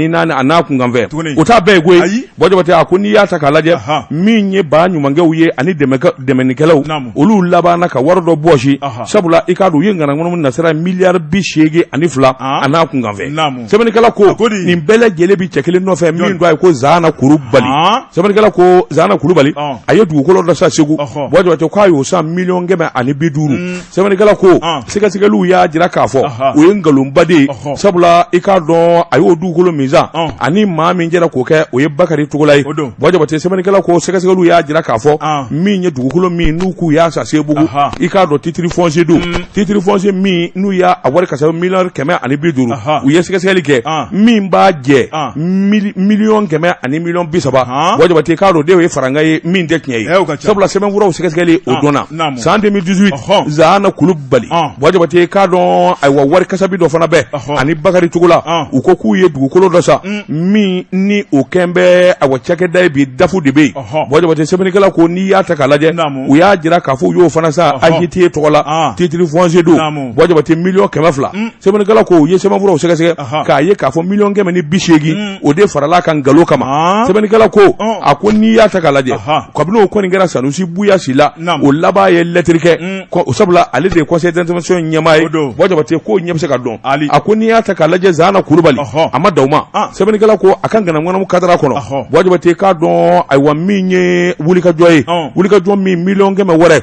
n'a kunkanfɛn. O t'a bɛɛ ye koyi. Buwa Jabate, a ko n'i y'a ta k'a lajɛ, min ye ba ɲumankɛw ye ani dɛmɛnikɛlaw, olu labanna ka wari dɔ bɔsi, sabula i k'a dɔn u ye ŋanamuŋanamu nasira miliyari 82 a n'a kunkanfɛn. Sɛbɛnnikɛla ko nin bɛɛ lajɛlen bi cɛ kelen nɔfɛ min tɔgɔ ye ko Zana Kulubali. Sɛbɛnnikɛla ko Zana Kulubali, a ye dugukolo dɔ san Segu. Buwa Jabate k'a y'o san miliyɔn 150. Sɛbɛnnikɛla ko sɛgɛsɛgɛliw y'a jira k'a fɔ o ye nkalonba de ye, sabula i k'a dɔn a y'o dugukolo min san, ani maa min jɛra k'o kɛ, o ye Bakari Togola ye. Buwa Jabate, sɛbɛnnikɛla ko sɛgɛsɛgɛliw y'a jira k'a fɔ min ye dugukolo min n'u k'u y'a san Sebugu, i k'a dɔn titre foncier don, titre foncier min n'u y'a a wari kasabi miliyɔn 150, u ye sɛgɛsɛgɛli kɛ, min b'a jɛ miliyɔn 100 ani miliyɔn 30. Buwa Jabate, k'a dɔn de ye faranga ye min tɛ tiɲɛ ye, sabula sɛbɛnfuraw sɛgɛsɛgɛli o dɔnna san 2018. Zana Kulubali, Buwa Jabate, k'a dɔn ayiwa wari kasabi dɔ fana bɛ ani Bakari Togola. U ko k'u ye dugukolo dɔ san min ni o kɛn bɛ awa cakɛda ye bi, DAF de bɛ yen. Buwa Jabate, sɛbɛnnikɛla ko n'i y'a ta k'a lajɛ, u y'a jira k'a fɔ u y'o fana san AJTA tɔgɔ la, titre foncier don, Buwa Jabate, miliyɔn 200. Sɛbɛnnikɛla ko u ye sɛbɛnfuraw sɛgɛsɛgɛ k'a ye k'a fɔ miliyɔn 180 o de farala kan nkalon kama. Sɛbɛnnikɛla ko a ko n'i y'a ta k'a lajɛ, kabini o kɔni kɛra Sanusi Buya Sila, o laban ye lɛtiri kɛ, sabula ale de ye conseil d'administration ɲɛmaa ye. Buwa Jabate k'o ɲɛ bɛ se ka dɔn. A ko n'i y'a ta k'a lajɛ, Zana Kulubali, a ma dan o ma. Sɛbɛnnikɛla ko a ka ŋanamuŋanamu kadara kɔnɔ, Buwa Jabate, k'a dɔn ayiwa min ye wulikajɔ ye, wulikajɔ min miliyɔn 100 wɛrɛ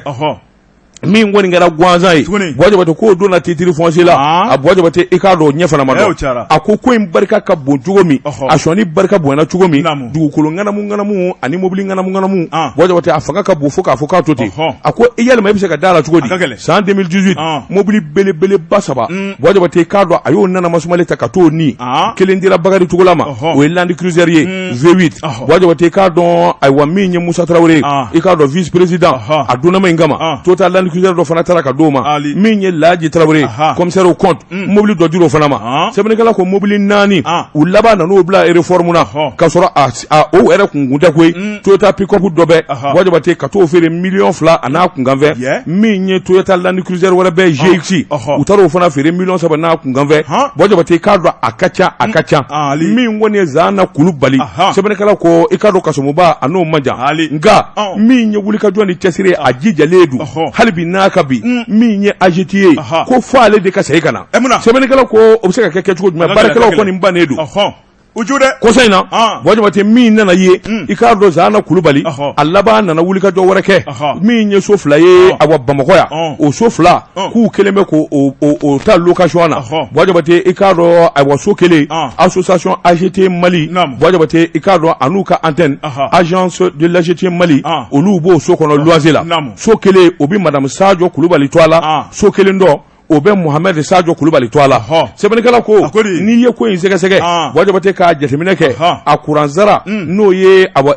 min kɔni kɛra gansan ye, Buwa Jabate, k'o donna titre foncier la. A Buwa Jabate, i k'a dɔn ɲɛ fana ma dɔn. A ko ko in barika ka bon cogo min, a sɔnni barika bonyana cogo min, dugukolo ŋanamu ŋanamu ani mobili ŋanamu ŋanamu, Buwa Jabate, a fanga ka bon fo k'a fɔ k'a to ten. A ko i yalima i bɛ se ka da la cogo di, san 2018, mobili belebeleba saba, Buwa Jabate, k'a dɔn a y'o nana masumalen ta ka t'o ni kelen dira Bakari Togola ma, o ye Land Cruiser ye V8. Buwa Jabate, k'a dɔn ayiwa min ye Musa Tarawele ye, i k'a dɔn vice président, a donnama in kama, Toyota Land Cruiser dɔ fana taara ka d'o ma. Min ye Laji Tarawele, commissaire aux comptes, mobili dɔ dir'o fana ma. Sɛbɛnnikɛla ko mobili naani, u laban nan'o bila réforme na, k'a sɔrɔ a o yɛrɛ kunkun tɛ koyi. Toyota pick-up dɔ bɛ, Buwa Jabate, ka t'o feere miliyɔn 2 a n'a kunkanfɛn. Min ye Toyota Land Cruiser wɛrɛ bɛ GX, u taara o fana feere miliyɔn 3 n'a kunkanfɛn. Buwa Jabate, k'a dɔn a ka ca, a ka ca. Min kɔni ye Zana Kulubali, sɛbɛnnikɛla ko i k'a dɔn kasomoba a n'o man jan, nka min ye wulikajɔ ni cɛsiri, a jijalen don hali bi n'a ka bi. Min ye AJTA ye, ko fo ale de ka segin ka na. Sɛbɛnnikɛla ko o bɛ se ka kɛ kɛcogo jumɛn? Baarakɛlaw kɔni bannen don dɛ. Kɔsa in na, Buwa Jabate, min nana ye, i k'a dɔn Zana Kulubali, a laban nana wulikajɔ wɛrɛ kɛ min ye so fila ye, awa Bamakɔ yan. O so fila, k'u kelen bɛ k'o ta location na, Buwa Jabate, i k'a dɔn ayiwa so kelen, association AJT Mali, Buwa Jabate, i k'a dɔn a n'u ka antenne, agence de l'AJT Mali, olu b'o so kɔnɔ loyer la. So kelen, o bɛ madame Sajo Kulubali tɔgɔ la. So kelen dɔ, O bɛ Mohamed Sajo Kulubali tɔgɔ la. Sɛbɛnnikɛla ko n'i ye ko in sɛgɛsɛgɛ, Buwa Jabate, k'a jateminɛ kɛ, a kuran sara, n'o ye awa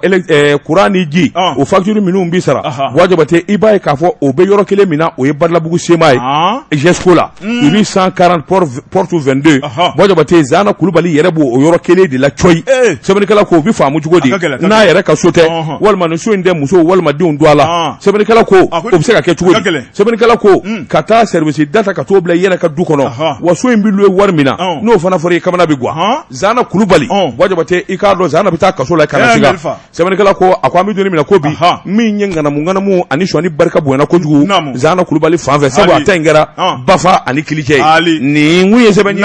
kuran ni ji, o facture minnu bɛ sara, Buwa Jabate, i b'a ye k'a fɔ o bɛ yɔrɔ kelen min na, o ye Badalabugu CMA ye, GESCO la, rue 140 porte 22. Buwa Jabate, Zana Kulubali yɛrɛ b'o o yɔrɔ kelen de la cɔyi. Sɛbɛnnikɛla ko o bɛ faamu cogo di n'a yɛrɛ ka so tɛ, walima nin so in tɛ muso walima denw tɔgɔ la? Sɛbɛnnikɛla ko o bɛ se ka kɛ cogo di? Sɛbɛnnikɛla ko ka taa service da ta ka t'o bila i yɛrɛ ka du kɔnɔ, wa so in bɛ louer wari min na, n'o fana fɔra i kamana bɛ gan. Zana Kulubali, Buwa Jabate, i k'a dɔn Zana bɛ taa kaso la ka na siga. Sɛbɛnnikɛla ko a ko an bɛ don min na ko bi, min ye ŋanamu ŋanamu ani sɔni barika bonyana kojugu Zana Kulubali fan fɛ, sabu a ta in kɛra bafa ani kilicɛ ye. Nin kun ye sɛbɛn ye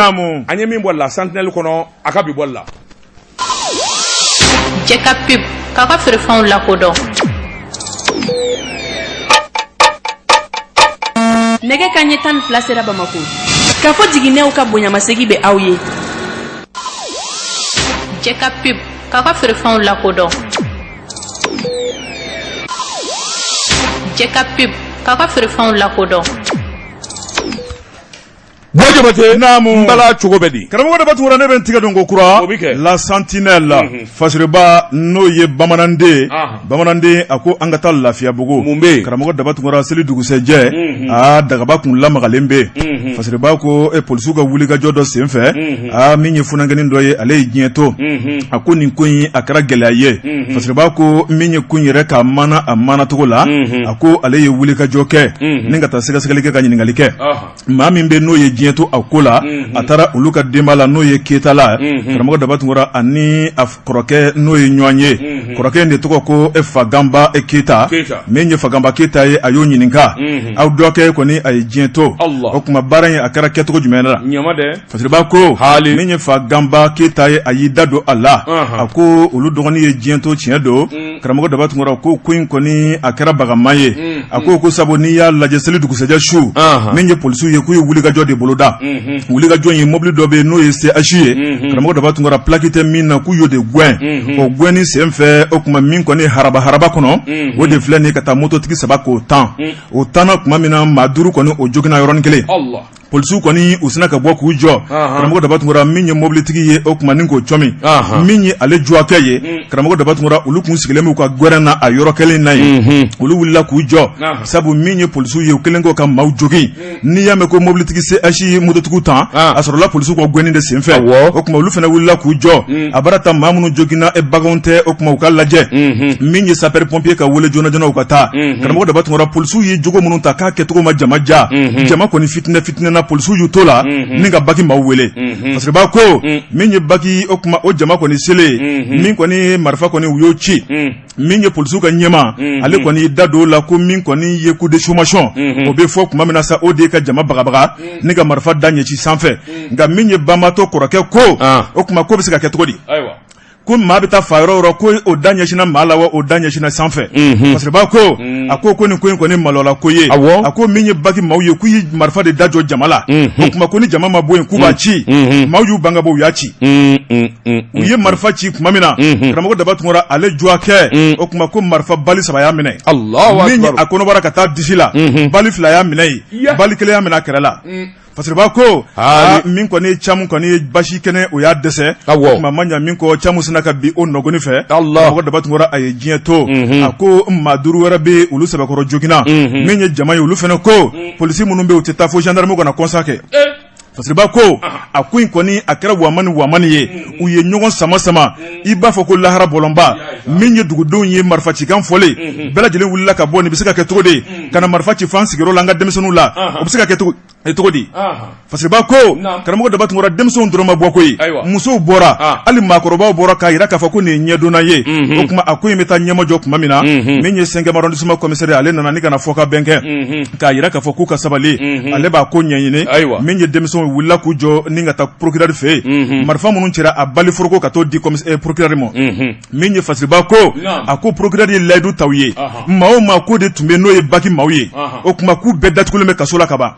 an ye min bɔ La Sentinelle kɔnɔ a ka bi bɔli la. Jɛ ka pub k'aw ka feerefɛnw lakodɔn. Nɛgɛ kanɲɛ 12 sera Bamakɔ. K'a fɔ jiginɛw ka bonyamasegin bɛ aw ye. Jɛ ka pub k'aw ka feerefɛnw lakodɔn. Jɛ ka pub k'aw ka feerefɛnw lakodɔn. Buwa Jabate, n bala, cogo bɛ di? Karamɔgɔ Daba Tunkara, ne bɛ n tigɛ don ko kura La Sentinelle. Fasiriba, n'o ye bamananden, bamananden, a ko an ka taa Lafiyabugu. Mun bɛ yen? Karamɔgɔ Daba Tunkara, seli dugusɛjɛ, aa, dagaba kun lamagalen bɛ yen. Fasiriba ko polisiw ka wulikajɔ dɔ senfɛ, aa, min ye funankɛnin dɔ ye, ale ye diɲɛ to. A ko nin ko in, a kɛra gɛlɛya ye. Fasiriba ko min ye ko in yɛrɛ ka mana a mana cogo la, a ko ale ye wulikajɔ kɛ ni ka taa sɛgɛsɛgɛli kɛ, ka ɲininkali kɛ. Maa min bɛ, n'o ye diɲɛ to a ko la, a taara olu ka denba la, n'o ye Ketala, karamɔgɔ Daba Tunkara, ani a kɔrɔkɛ, n'o ye ɲɔgɔn ye. Kɔrɔkɛ in de tɔgɔ ko Fagamba Keyita. Min ye Fagamba Keyita ye, a y'o ɲininka: aw dɔgɔkɛ kɔni, a ye diɲɛ to, o tuma baara in a kɛra kɛcogo jumɛn la? Fasiriba ko min ye Fagamba Keyita ye, a y'i da don a la, a ko olu dɔgɔnin ye diɲɛ to, tiɲɛ don. Karamɔgɔ Daba Tunkara ko in kɔni, a kɛra bagama ye. A ko sabu n'i y'a lajɛ, seli dugusɛjɛ su, min ye polisiw ye, k'u ye wulikajɔ de boloda. Wulikajɔ ye, mobili dɔ bɛ yen, n'o ye CH ye, karamɔgɔ Daba Tunkara, plaque tɛ min na, k'u y'o de gɛn. O gɛnni senfɛ, o tuma min kɔni haraba haraba kɔnɔ, o de filɛ nin ka taa mototigi saba k'o tan. O tanna tuma min na, maa duuru kɔni, o joginna yɔrɔnin kelen. Polisiw kɔni, u sina ka bɔ k'u jɔ. Karamɔgɔ Daba Tunkara, min ye mobilitigi ye, o tuma ni k'o cɔmi, min ye ale dɔgɔkɛ ye, karamɔgɔ Daba Tunkara, olu kun sigilen b'u ka gɛrɛn na a yɔrɔ kelen na yen. Olu wulila k'u jɔ, sabu min ye polisiw ye, u kɛlen kɔ ka maaw jogin. N'i y'a mɛn ko mobilitigi CH ye mototigiw tan, a sɔrɔla polisiw ka gɛnni de senfɛ. O tuma olu fana wulila k'u jɔ. A bara ta, maa minnu joginna, e baganw tɛ, o tuma u ka lajɛ. Min ye sapeur pompier ka wele joona joona, u ka taa. Karamɔgɔ Daba Tunkara, polisiw ye jogo minnu ta k'a kɛcogo ma jama ja, jama kɔni fitinɛ fitinɛna. Polisiw y'u to la ni ka baki maaw wele. Fasiriba ko min ye baki, o tuma o jama kɔni selen, min kɔni ye marifa kɔni, u y'o ci. Min ye polisiw ka ɲɛmaa, ale kɔni y'i da don o la ko min kɔni ye coup de sommation, o bɛ fɔ tuma min na sa, o de ye ka jama bagabaga ni ka marifa da ɲɛci sanfɛ. Nka min ye banbaatɔ kɔrɔkɛ ko, o tuma ko bɛ se ka kɛ cogo di ko maa bɛ taa fa yɔrɔ yɔrɔ ko o da ɲɛsinna maa la wa, o da ɲɛsinna sanfɛ? Fasiriba ko, a ko nin ko in kɔni malola ko ye. A ko min ye baki maaw ye, k'u ye marifa de da jɔ jama la, o tuma ko ni jama ma bɔ yen, k'u b'a ci. Maaw y'u ban ka bɔ, u y'a ci. U ye marifa ci tuma min na, karamɔgɔ Daba Tunkara, ale dɔgɔkɛ, o tuma ko marifa bali saba y'a minɛ. Min ye a kɔnɔbara ka taa disi la, bali fila y'a minɛ yen, bali kelen y'a minɛ a kɛrɛ la. Fasiriba ko min kɔni ye Camu kɔni ye basi kɛnɛ, o y'a dɛsɛ. O tuma ma ɲa min kɔ, Camu sinna ka bin o nɔgɔni fɛ. Karamɔgɔ Daba Tunkara, a ye diɲɛ to. A ko maa duuru wɛrɛ bɛ, olu sɛbɛkɔrɔ joginna. Min ye jama ye, olu fana ko polisi minnu bɛ, u tɛ taa fo gendarme ka na constat kɛ. Fasiriba ko a ko in kɔni, a kɛra wamani wamani ye. U ye ɲɔgɔn sama sama, i b'a fɔ ko lahara bɔlɔnba. Min ye dugudenw ye, marifa cikan fɔlen, bɛɛ lajɛlen wulila ka bɔ. Nin bɛ se ka kɛ cogo di ka na marifa ci fan sigiyɔrɔ la an ka denmisɛnninw la? O bɛ se ka kɛ cogo cogo di? Fasiriba ko, karamɔgɔ Daba Tunkara, denmisɛnw dɔrɔn ma bɔ koyi, musow bɔra, hali maakɔrɔbaw bɔra k'a jira k'a fɔ ko nin ye ɲɛdonna ye. O tuma a ko in bɛ taa ɲɛmajɔ tuma min na, min ye 5e arrondissement commissaire, ale nana ni ka na fɔ ka bɛn kɛ k'a jira k'a fɔ k'u ka sabali, ale b'a ko ɲɛɲini. Min ye denmisɛnw wulila k'u jɔ ni ka taa procureur fɛ yen, marifa minnu cira, a bali foroko ka t'o di procureur ma. Min ye Fasiriba ko, a ko procureur ye layidu ta u ye, maa o maa ko de tun bɛ, n'o ye baki maaw ye, o tuma k'u bɛɛ datugulen bɛ kaso la ka ban.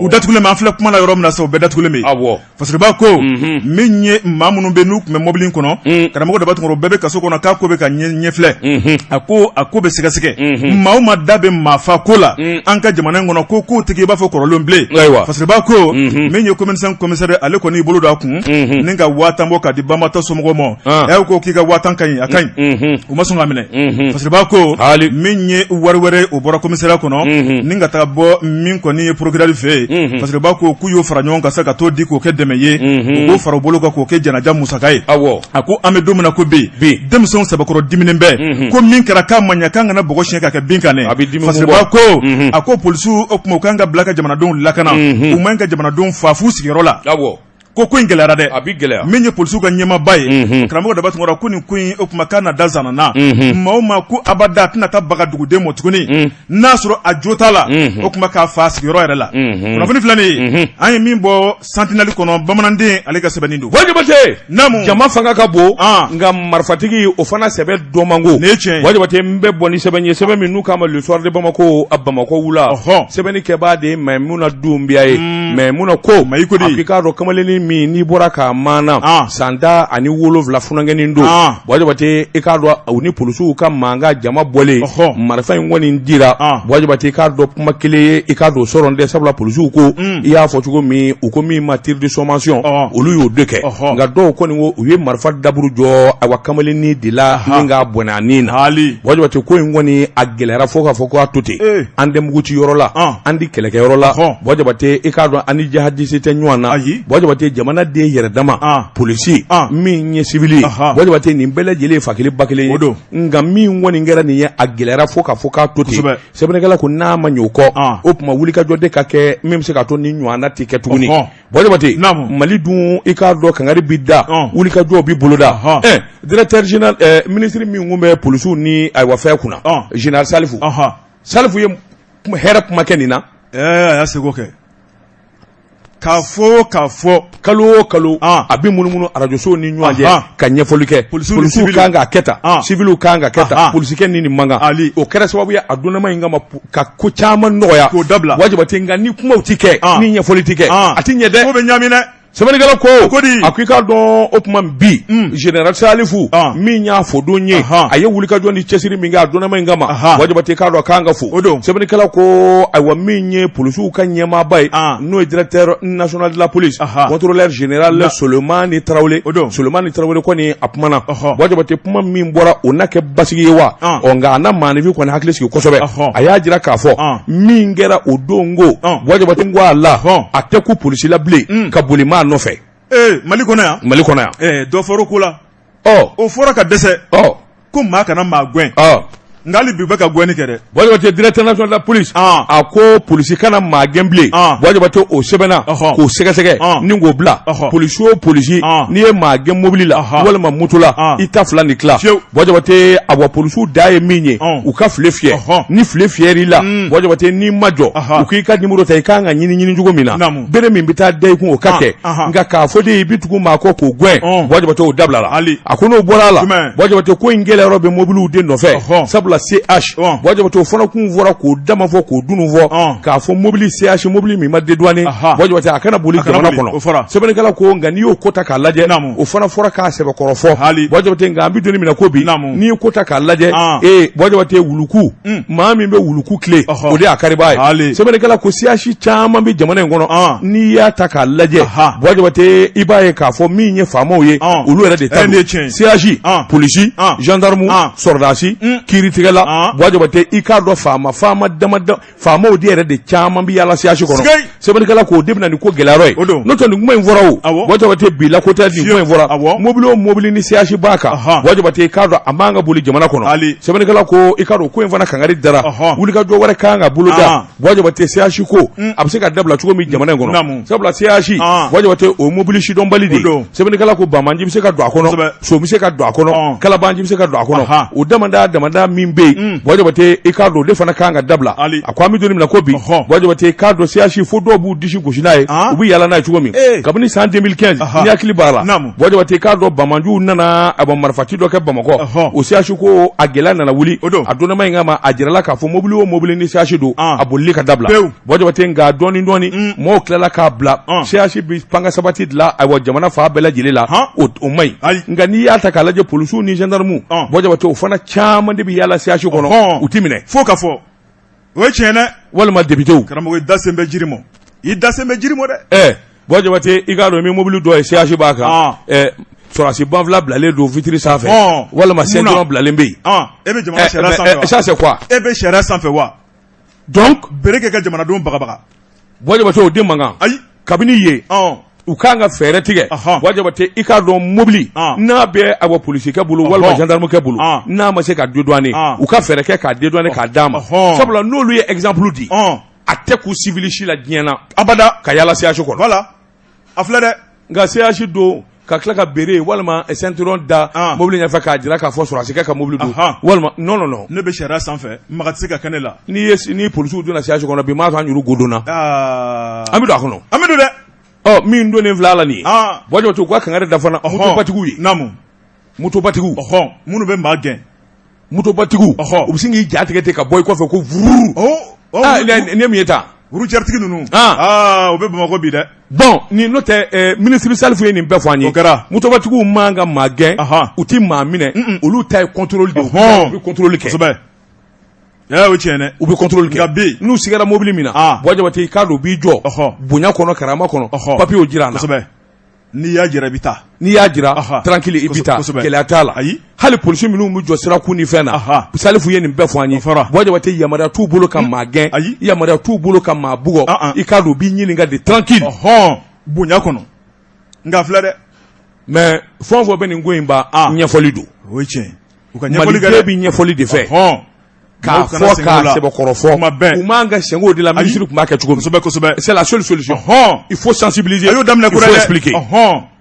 U datugulen bɛ, an filɛ kuma la yɔrɔ min na sisan, u bɛɛ datugulen bɛ. Fasiriba ko min ye maa minnu bɛ n'u tun bɛ mɔbili in kɔnɔ, karamɔgɔ Daba Tunkara, bɛɛ bɛ kaso kɔnɔ k'a ko bɛ ka ɲɛfilɛ, a ko a ko bɛ sɛgɛsɛgɛ. Maa o maa da bɛ maafa ko la an ka jamana in kɔnɔ, ko kow tigi i b'a fɔ kɔrɔlen bilen. Fasiriba ko min ye commune V commissaire, ale kɔni y'i bolo don a kun ni ka 50 000 bɔ ka di banbaatɔ somɔgɔw ma. A ko k'i ka 50 000 ka ɲi, a ka ɲi, u ma sɔn ka minɛ. Fasiriba ko min ye wari wɛrɛ, o bɔra commissariat kɔnɔ ni ka taa bɔ min kɔni ye procureur fɛ yen. Fasiriba ko k'u y'o fara ɲɔgɔn kan sa ka t'o di k'o kɛ dɛmɛ ye, u k'o fara u bolo kan k'o kɛ janaja musaka ye. A ko an bɛ don min na ko bi, denmisɛnw sɛbɛkɔrɔ diminen bɛ, ko min kɛra k'a ma ɲɛ, k'an kana bɔgɔ siɲɛ ka kɛ bin kan dɛ. Fasiriba ko a ko polisiw, o tuma u kan ka bila ka jamanadenw lakana, u man ka jamanadenw faa f'u sigiyɔrɔ la. Ko ko in gɛlɛyara dɛ. A bɛ gɛlɛya. Min ye polisiw ka ɲɛmaaba ye, karamɔgɔ Daba Tunkara, ko nin ko in, o tuma k'a na da zanana maa o maa ko abada a tɛna taa baga duguden ma tuguni n'a sɔrɔ a jo t'a la, o tuma k'a fa sigiyɔrɔ yɛrɛ la. Kunnafoni filɛ nin ye, an ye min bɔ Sentinelle kɔnɔ, bamananden ale ka sɛbɛnni don. Jabate, naamu. Jama fanga ka bon, nka marifatigi o fana sɛbɛ dɔn man go. Nin ye tiɲɛ ye. Jabate, n bɛ bɔ ni sɛbɛn ye, sɛbɛn min n'u k'a ma Le Soir de Bamako, a Bamakɔ wula. Sɛbɛnni kɛbaa de ye Maimuna Dunbiya ye. Maimuna ko Mayi ko di, a k'i k'a dɔn kamalennin min n'i bɔra k'a maana, san 17 funankɛnin don. Buwa Jabate, i k'a dɔn u ni polisiw ka mankan jama bɔlen, marifa in kɔni dira. Buwa Jabate, i k'a dɔn kuma kelen ye, i k'a dɔn sɔrɔ tɛ, sabula polisiw ko i y'a fɔ cogo min, u ko min ma tir de sommation, olu y'o de kɛ. Nka dɔw kɔni ko u ye marifa daburu jɔ awa kamalennin de la ni k'a bɔnɛ a ni na. Buwa Jabate, ko in kɔni a gɛlɛyara fo k'a fɔ ko a to ten, an tɛ mugu ci yɔrɔ la, an tɛ kɛlɛkɛyɔrɔ la. Buwa Jabate, i k'a dɔn an ni jihadisi tɛ ɲɔgɔn na. Buwa Jabate, jamanaden yɛrɛ dama, polisi min ye sibili ye, Buwa Jabate, nin bɛɛ lajɛlen ye fa kelen ba kelen ye. Nka min kɔni kɛra nin ye, a gɛlɛyara fo k'a fɔ k'a to ten. Sɛbɛnnikɛla ko n'a ma ɲɛ o kɔ, o tuma wulikajɔ de ka kɛ min bɛ se k'a to nin ɲɔgɔnna tɛ kɛ tuguni. Buwa Jabate, Mali dun, i k'a dɔn kangari bi da, wulikajɔ bi boloda. Directeur général, ministre min tun bɛ polisiw ni ayiwa fɛn kunna, général Salifu, Salifu ye hɛrɛ kuma kɛ nin na. A y'a seko kɛ k'a fɔ k'a fɔ. Kalo o kalo a bɛ munumunu arajosow ni ɲɔgɔn cɛ ka ɲɛfɔli kɛ, polisiw kan ka kɛ tan, siwiliw kan ka kɛ tan, polisikɛ ni nin man kan. O kɛra sababu ye a donnama in kama ka ko caman nɔgɔya k'o dabila. Buwa Jabate, nka ni kumaw tɛ kɛ, ni ɲɛfɔli tɛ kɛ, a tɛ ɲɛ dɛ. Ko bɛ ɲaami dɛ. Sɛbɛnnikɛla ko ko di? A ko i k'a dɔn o tuma bi, général Salifu min y'a fɔ don ye, a ye wulikajɔ ni cɛsiri min kɛ a donnama in kama, Buwa Jabate, k'a dɔn a kan ka fo. O don. Sɛbɛnnikɛla ko ayiwa min ye polisiw ka ɲɛmaaba ye, n'o ye directeur national de la police, contrôleur général Solomani Tarawele. O don. Solomani Tarawele kɔni a kumana. Buwa Jabate, kuma min bɔra, o na kɛ basigi ye wa? Ɔ nka a na maaninfin kɔni hakili sigi kosɛbɛ. A y'a jira k'a fɔ min kɛra o don ko, Buwa Jabate ko a la a tɛ kun polisi la bilen ka boli maa nɔfɛ. Ee, Mali kɔnɔ yan. Mali kɔnɔ yan. Ee, dɔ fɔra ko la. O fɔra ka dɛsɛ. Ko maa kana maa gɛn. Nka hali bi u bɛ ka gɛnni kɛ dɛ. Buwa Jabate, directeur national de la police, a ko polisi kana maa gɛn bilen. Buwa Jabate, o sɛbɛnna k'o sɛgɛsɛgɛ ni k'o bila. Polisi o polisi, n'i ye maa gɛn mobili la walima moto la, i ta fila ni tila. Buwa Jabate, awa polisiw da ye min ye, u ka file fiyɛ. Ni file fiyɛr'i la, Buwa Jabate, n'i ma jɔ, u k'i ka numéro ta, i kan ka ɲini ɲini cogo min na, bere min bɛ taa da i kun, o ka kɛ. Nka k'a fɔ de i bɛ tugu maa kɔ k'o gɛn, Buwa Jabate, o dabilala. A ko n'o bɔra a la, Buwa Jabate, ko in gɛlɛya yɔrɔ bɛ mobiliw de nɔfɛ, sabula CH, Buwa Jabate, o fana kun fɔra k'o dama fɔ k'o dunun fɔ k'a fɔ mobili CH, mobili min ma dédouané, Buwa Jabate, a kana boli jamana kɔnɔ. Sɛbɛnnikɛla ko nka n'i y'o ko ta k'a lajɛ, o fana fɔra k'a sɛbɛkɔrɔ fɔ. Buwa Jabate, nka an bɛ don min na ko bi, n'i ye ko ta k'a lajɛ, ee Buwa Jabate, wuluku, maa min bɛ wuluku tile, o de y'a karibaa ye. Sɛbɛnnikɛla ko CH caman bɛ jamana in kɔnɔ. N'i y'a ta k'a lajɛ, Buwa Jabate, i b'a ye k'a fɔ min ye faamaw ye, olu yɛrɛ de ta don CH, polisi, gendarme, sɔrɔdasi, kiiritigɛla. Buwa Jabate, i k'a dɔn faama faama dama faamaw de yɛrɛ de caman bɛ yaala CH kɔnɔ. Sɛbɛnnikɛla k'o de bɛ na ni ko gɛlɛyayɔrɔ ye. N'o tɛ nin kuma in fɔra o, Buwa Jabate, bi la ko tɛ nin kuma in fɔra. Mobili o mobili ni CH b'a kan, Buwa Jabate, i k'a dɔn a man ka boli jamana kɔnɔ. Sɛbɛnnikɛla ko i k'a dɔn ko in fana kangari dara, wulikajɔ wɛrɛ kan ka boloda. Buwa Jabate, CH ko a bɛ se ka dabila cogo min jamana in kɔnɔ, sabula CH, Buwa Jabate, o mobili sidɔnbali de ye. Sɛbɛnnikɛla ko banbaanci bɛ se ka don a kɔnɔ, so bɛ se ka don a kɔnɔ, kalabanci bɛ se ka don a kɔnɔ. O damada damada min min bɛ yen Buwa Jabate, i k'a dɔn o de fana kan ka dabila. A ko an bɛ don min na ko bi, Buwa Jabate, i k'a dɔn CH fo dɔw b'u disi gosi n'a ye, u bɛ yaala n'a ye cogo min kabini san 2015, n'i hakili b'a la, Buwa Jabate, i k'a dɔn banbaanciw nana a marifati dɔ kɛ Bamakɔ, o CH ko a gɛlɛya nana wuli. A donnama in kama, a jirala k'a fɔ mobili o mobili ni CH don, a bolili ka dabila, Buwa Jabate. Nka dɔɔni dɔɔni mɔgɔw tilala k'a bila. CH bɛ panga sabati dilan, ayiwa, jamana fan bɛɛ lajɛlen la, o man ɲi. Nka n'i y'a ta k'a lajɛ, polisiw ni gendarmew, Buwa Jabate, o fana caman de bɛ yaala CH kɔnɔ, u ti minɛ. Fo ka fɔ o ye tiɲɛ dɛ. Walima députéw. Karamɔgɔ, i da sen bɛ jiri mɔ, i da sen bɛ jiri mɔ dɛ. Ɛ Buwa Jabate, i k'a dɔn ni mobili dɔ ye CH b'a kan, ɛ sɔrɔdasi banfula bilalen don vitre sanfɛ, walima ceinturon bilalen bɛ yen. E bɛ jamana sariya sanfɛ wa? Ça c'est quoi? E bɛ sariya sanfɛ wa? Donc bere kɛ ka jamanadenw bagabaga. Buwa Jabate, o den man kan. Ayi. Kabini yen, u kan ka fɛɛrɛ tigɛ. Buwa Jabate, i k'a dɔn mobili n'a bɛ awa polisikɛ bolo walima gendarmekɛ bolo, n'a ma se ka dédouaner, u ka fɛɛrɛ kɛ k'a dédouaner k'a d'a ma, sabula n'olu ye exemple di, a tɛ k'u civil si la diɲɛ na abada ka yaala CH kɔnɔ. Voilà, a filɛ dɛ. Nka CH don ka tila ka bere walima ceinturon da mobili ɲɛfɛ k'a jira k'a fɔ sɔrɔdasikɛ ka mobili don, walima non, non, non. Ne bɛ sariya sanfɛ, maga tɛ se ka kɛ ne la. N'i ye ni polisiw donna CH kɔnɔ bi, m'a to an yɛrɛ godonna, an bɛ don a kɔnɔ. An bɛ don dɛ. Ɔ min donnen filɛ a la nin ye, Buwa Jabate, u ka kangari da fana motobatigiw ye. Motobatigiw. Minnu bɛ maa gɛn. Motobatigiw, u bɛ sin k'i ja tigɛ ten ka bɔ i kɔfɛ ko vururu. Ne min ye taa. Routièretigi ninnu. Aa, o bɛ Bamakɔ bi dɛ. Bon, ni n'o tɛ, minisiri Salifu ye nin bɛɛ fɔ an ye. O kɛra. Motobatigiw man ka maa gɛn, u tɛ maa minɛ, olu ta ye contrôle de ye, u bɛ contrôle kɛ. Kosɛbɛ. O tiɲɛ dɛ. U bɛ contrôle kɛ. Nka bi. N'u sigara mobili min na, Buwa Jabate, i k'a dɔn u b'i jɔ bonya kɔnɔ, karama kɔnɔ, papiyew jira an na. Kosɛbɛ. N'i y'a jira, i bɛ taa. N'i y'a jira, tranquille, i bɛ taa, gɛlɛya t'a la. Ayi. Hali polisi minnu bɛ jɔ sirakun ni fɛn na, Salifu ye nin bɛɛ fɔ an ye. Buwa Jabate, yamaruya t'u bolo ka maa gɛn, ayi, yamaruya t'u bolo ka maa bugɔ, i k'a dɔn u b'i ɲininka de tranquille. Bonya kɔnɔ. Nka filɛ dɛ. Mais fɛn o fɛn bɛ nin ko in ban, ɲɛfɔli don. O ye tiɲɛ ye. U ka ɲɛfɔli kɛ dɛ. Maliden bɛ ɲɛfɔli de fɛ. K'a fɔ k'a sɛbɛkɔrɔ fɔ. Kuma bɛɛ. U man ka sɛgɛn o de la, minisiri tun b'a kɛ cogo min. Kosɛbɛ, kosɛbɛ. C'est la seule solution. Il faut sensibiliser. A y'o daminɛ kura dɛ. Il faut expliquer.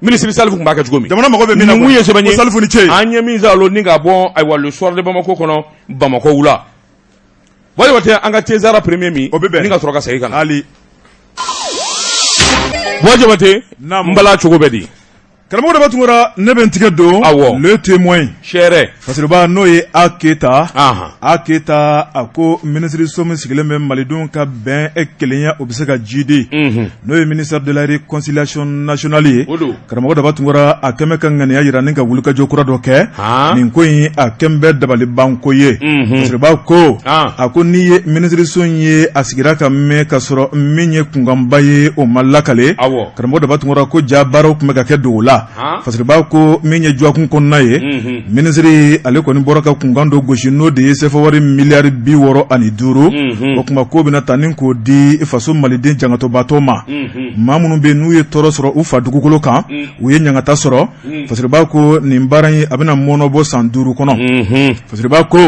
Minisiri Salifu tun b'a kɛ cogo min. Jamana mago bɛ min na. Nin mun ye sɛbɛn ye. Ko Salifu ni ce. An ye min sɔrɔ ni ka bɔ, ayiwa, Le Soir de Bamako kɔnɔ, Bamakɔ wula. Buwa Jabate, an ka thé Zara premier min. O bɛ bɛn. Ni ka sɔrɔ ka segin ka na. Hali. Buwa Jabate, n bala cogo bɛ di? Karamɔgɔ Daba Tunkara, ne bɛ n tigɛ don. Awɔ. Le Témoin. Sɛrɛ. Fasiriba n'o ye A Keyita. A Keyita, a ko minisiriso min sigilen bɛ malidenw ka bɛn e kelenya, o bɛ se ka jidi. N'o ye ministère de la réconciliation nationale ye. O don. Karamɔgɔ Daba Tunkara, a kɛmɛ ka ŋaniya jira ni ka wulikajɔ kura dɔ kɛ. Nin ko in, a kɛn bɛ dabalibanko ye. Fasiriba ko, a ko n'i ye minisiriso in ye, a sigira ka mɛn ka sɔrɔ min ye kunkanba ye, o ma lakale. Awɔ. Karamɔgɔ Daba Tunkara ko ja baaraw tun bɛ ka kɛ dogo la. Fasiriba ko min ye dɔgɔkun kɔnɔna ye, minisiri ale kɔni bɔra ka kunkan dɔ gosi, n'o de ye sefa wari miliyari 65. O tuma k'o bɛna ta ni k'o di faso maliden jangatɔbatɔ ma, maa minnu bɛ n'u ye tɔɔrɔ sɔrɔ u fa dugukolo kan, u ye ɲangata sɔrɔ. Fasiriba ko nin baara in, a bɛna mɔnɔbɔ san 5 kɔnɔ. Fasiriba ko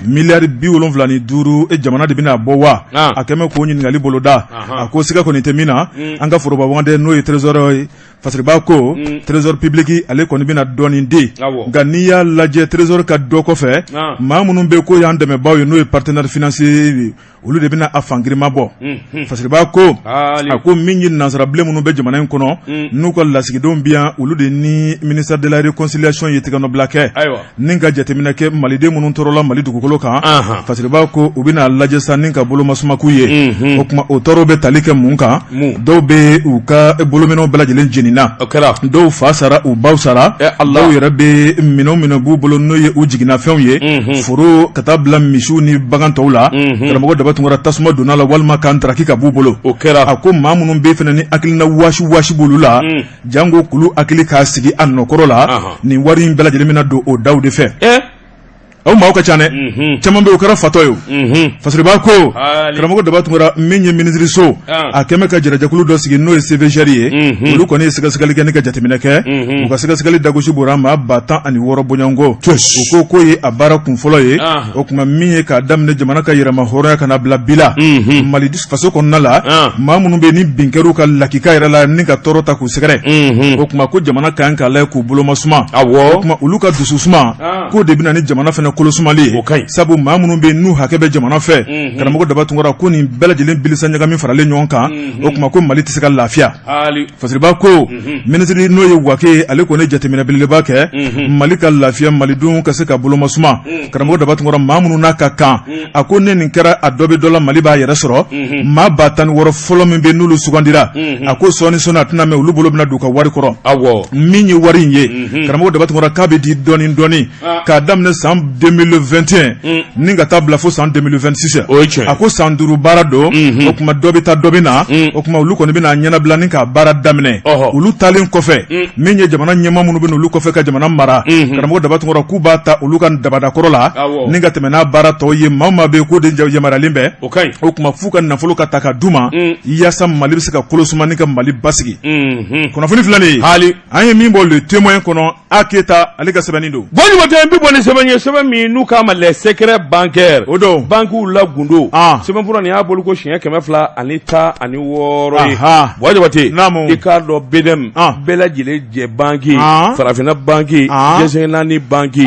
miliyari 75, e jamana de bɛna bɔ wa? A kɛmɛ k'o ɲininkali boloda. A ko siga kɔni tɛ min na, an ka foroba wagande n'o ye trésor ye. Fasiriba ko trésor public ale kɔni bɛna dɔɔnin di, nka n'i y'a lajɛ trésor ka dɔ kɔfɛ, maa minnu bɛ ko y'an dɛmɛbaaw ye, n'o ye partenaire financier ye, olu de bɛna a fangirima bɔ. Fasiriba ko, a ko min ye nansarabilen minnu bɛ jamana in kɔnɔ, n'u ka lasigidenw bɛ yan, olu de ni ministère de la réconciliation ye tigɛnɔbila kɛ ni ka jateminɛ kɛ maliden minnu tɔɔrɔla Mali dugukolo kan. Fasiriba ko u bɛna lajɛ sa ni ka bolomasuma k'u ye. O tuma o tɔɔrɔ bɛ tali kɛ mun kan? Dɔw bɛ u ka bolominɛnw bɛɛ lajɛlen jenina, dɔw fa sara, u baw sara, dɔw yɛrɛ bɛ minɛn minɛ b'u bolo, n'o ye u jiginnafɛnw ye, foro ka taa bila misiw ni bagan tɔw la. Karamɔgɔ Daba Tunkara, tasuma donna la walima k'an taraki ka b'u bolo. O kɛra. A ko maa minnu bɛ fana ni hakilina waasi waasi b'olu la, jango k'olu hakili k'a sigi a nɔkɔrɔ la, nin wari in bɛɛ lajɛlen bɛna don o daw de fɛ. Aw maaw ka ca dɛ, caman bɛ o kɛra fatɔ ye. Fasiriba ko karamɔgɔ Daba Tunkara, min ye minisiriso, a kɛmɛ ka jɛrɛjɛkulu dɔ sigi, n'o ye CVGR ye, olu kɔni ye sɛgɛsɛgɛli kɛ ni ka jateminɛ kɛ. U ka sɛgɛsɛgɛli dagosi bɔra maa 16,000 bɔɲɔgɔnko. U ko k'o ye a baara kun fɔlɔ ye. O tuma min ye k'a daminɛ jamana ka yɛrɛma hɔrɔnya ka na bila bi la, Mali faso kɔnɔna la, maa minnu bɛ ni bin kɛr'u ka lakika yɛrɛ la ni ka tɔɔrɔ ta k'u sɛgɛrɛ, o tuma ko jamana ka kan k'a lajɛ k'u boloma suma. O tuma olu ka dusu suma, k'o de bɛna ni jamana fana daminɛ kolosumali ye, O ka ɲi. Sabu maa minnu bɛ yen n'u hakɛ bɛ jamana fɛ, karamɔgɔ Daba Tunkara, ko nin bɛɛ lajɛlen bilisa ɲagami faralen ɲɔgɔn kan, o tuma ko Mali tɛ se ka lafiya. Hali. Fasiriba ko minisiri n'o ye Wake ye, ale kɔni jateminɛ belebeleba kɛ Mali ka lafiya, malidenw ka se ka bolomasuma. Karamɔgɔ Daba Tunkara, maa minnu n'a ka kan, a ko ne nin kɛra a dɔ bɛ dɔ la, Mali b'a yɛrɛ sɔrɔ. Maa 16 000 fɔlɔ min bɛ n'olu sugandira, a ko sɔɔni sɔɔni a tɛna mɛn, olu bolo bɛna don u ka wari kɔrɔ. Min ye wari in ye, karamɔgɔ Daba Tunkara, k'a bɛ di dɔɔni dɔɔni k'a daminɛ san 2021 ni ka taa bila fo san 2026. O ye tiɲɛ ye. A ko san 5 baara don. O tuma dɔ bɛ taa, dɔ bɛ na. O tuma olu kɔni bɛna ɲɛnabila ni ka baara daminɛ. Olu taalen kɔfɛ, min ye jamana ɲɛmaa minnu bɛ na olu kɔfɛ ka jamana mara, karamɔgɔ Daba Tunkara, k'u b'a ta olu ka dabadakɔrɔ la ni ka tɛmɛ n'a baara tɔw ye. Maa o maa bɛ yen k'o de yamaruyalen bɛ, O ka ɲi. O tuma f'u ka nafolo ka ta ka d'u ma yaasa Mali bɛ se ka kolosuma ni ka Mali basigi. Kunnafoni filɛ nin ye. Hali. An ye min bɔ Le Témoin kɔnɔ, A Keyita ale ka sɛbɛnni don. Bon, Jabate, n bɛ bɔ ni sɛbɛn ye, sɛbɛn min n'u k'a ma les secrets bancaires. O don. Bankiw la gundo. Sɛbɛnfura nin y'a bolo ko siɲɛ 216 ye. Buwa Jabate, Naamu. I k'a dɔn BDM, bɛɛ lajɛlen jɛ banki, farafinna banki, diɲɛ naani banki,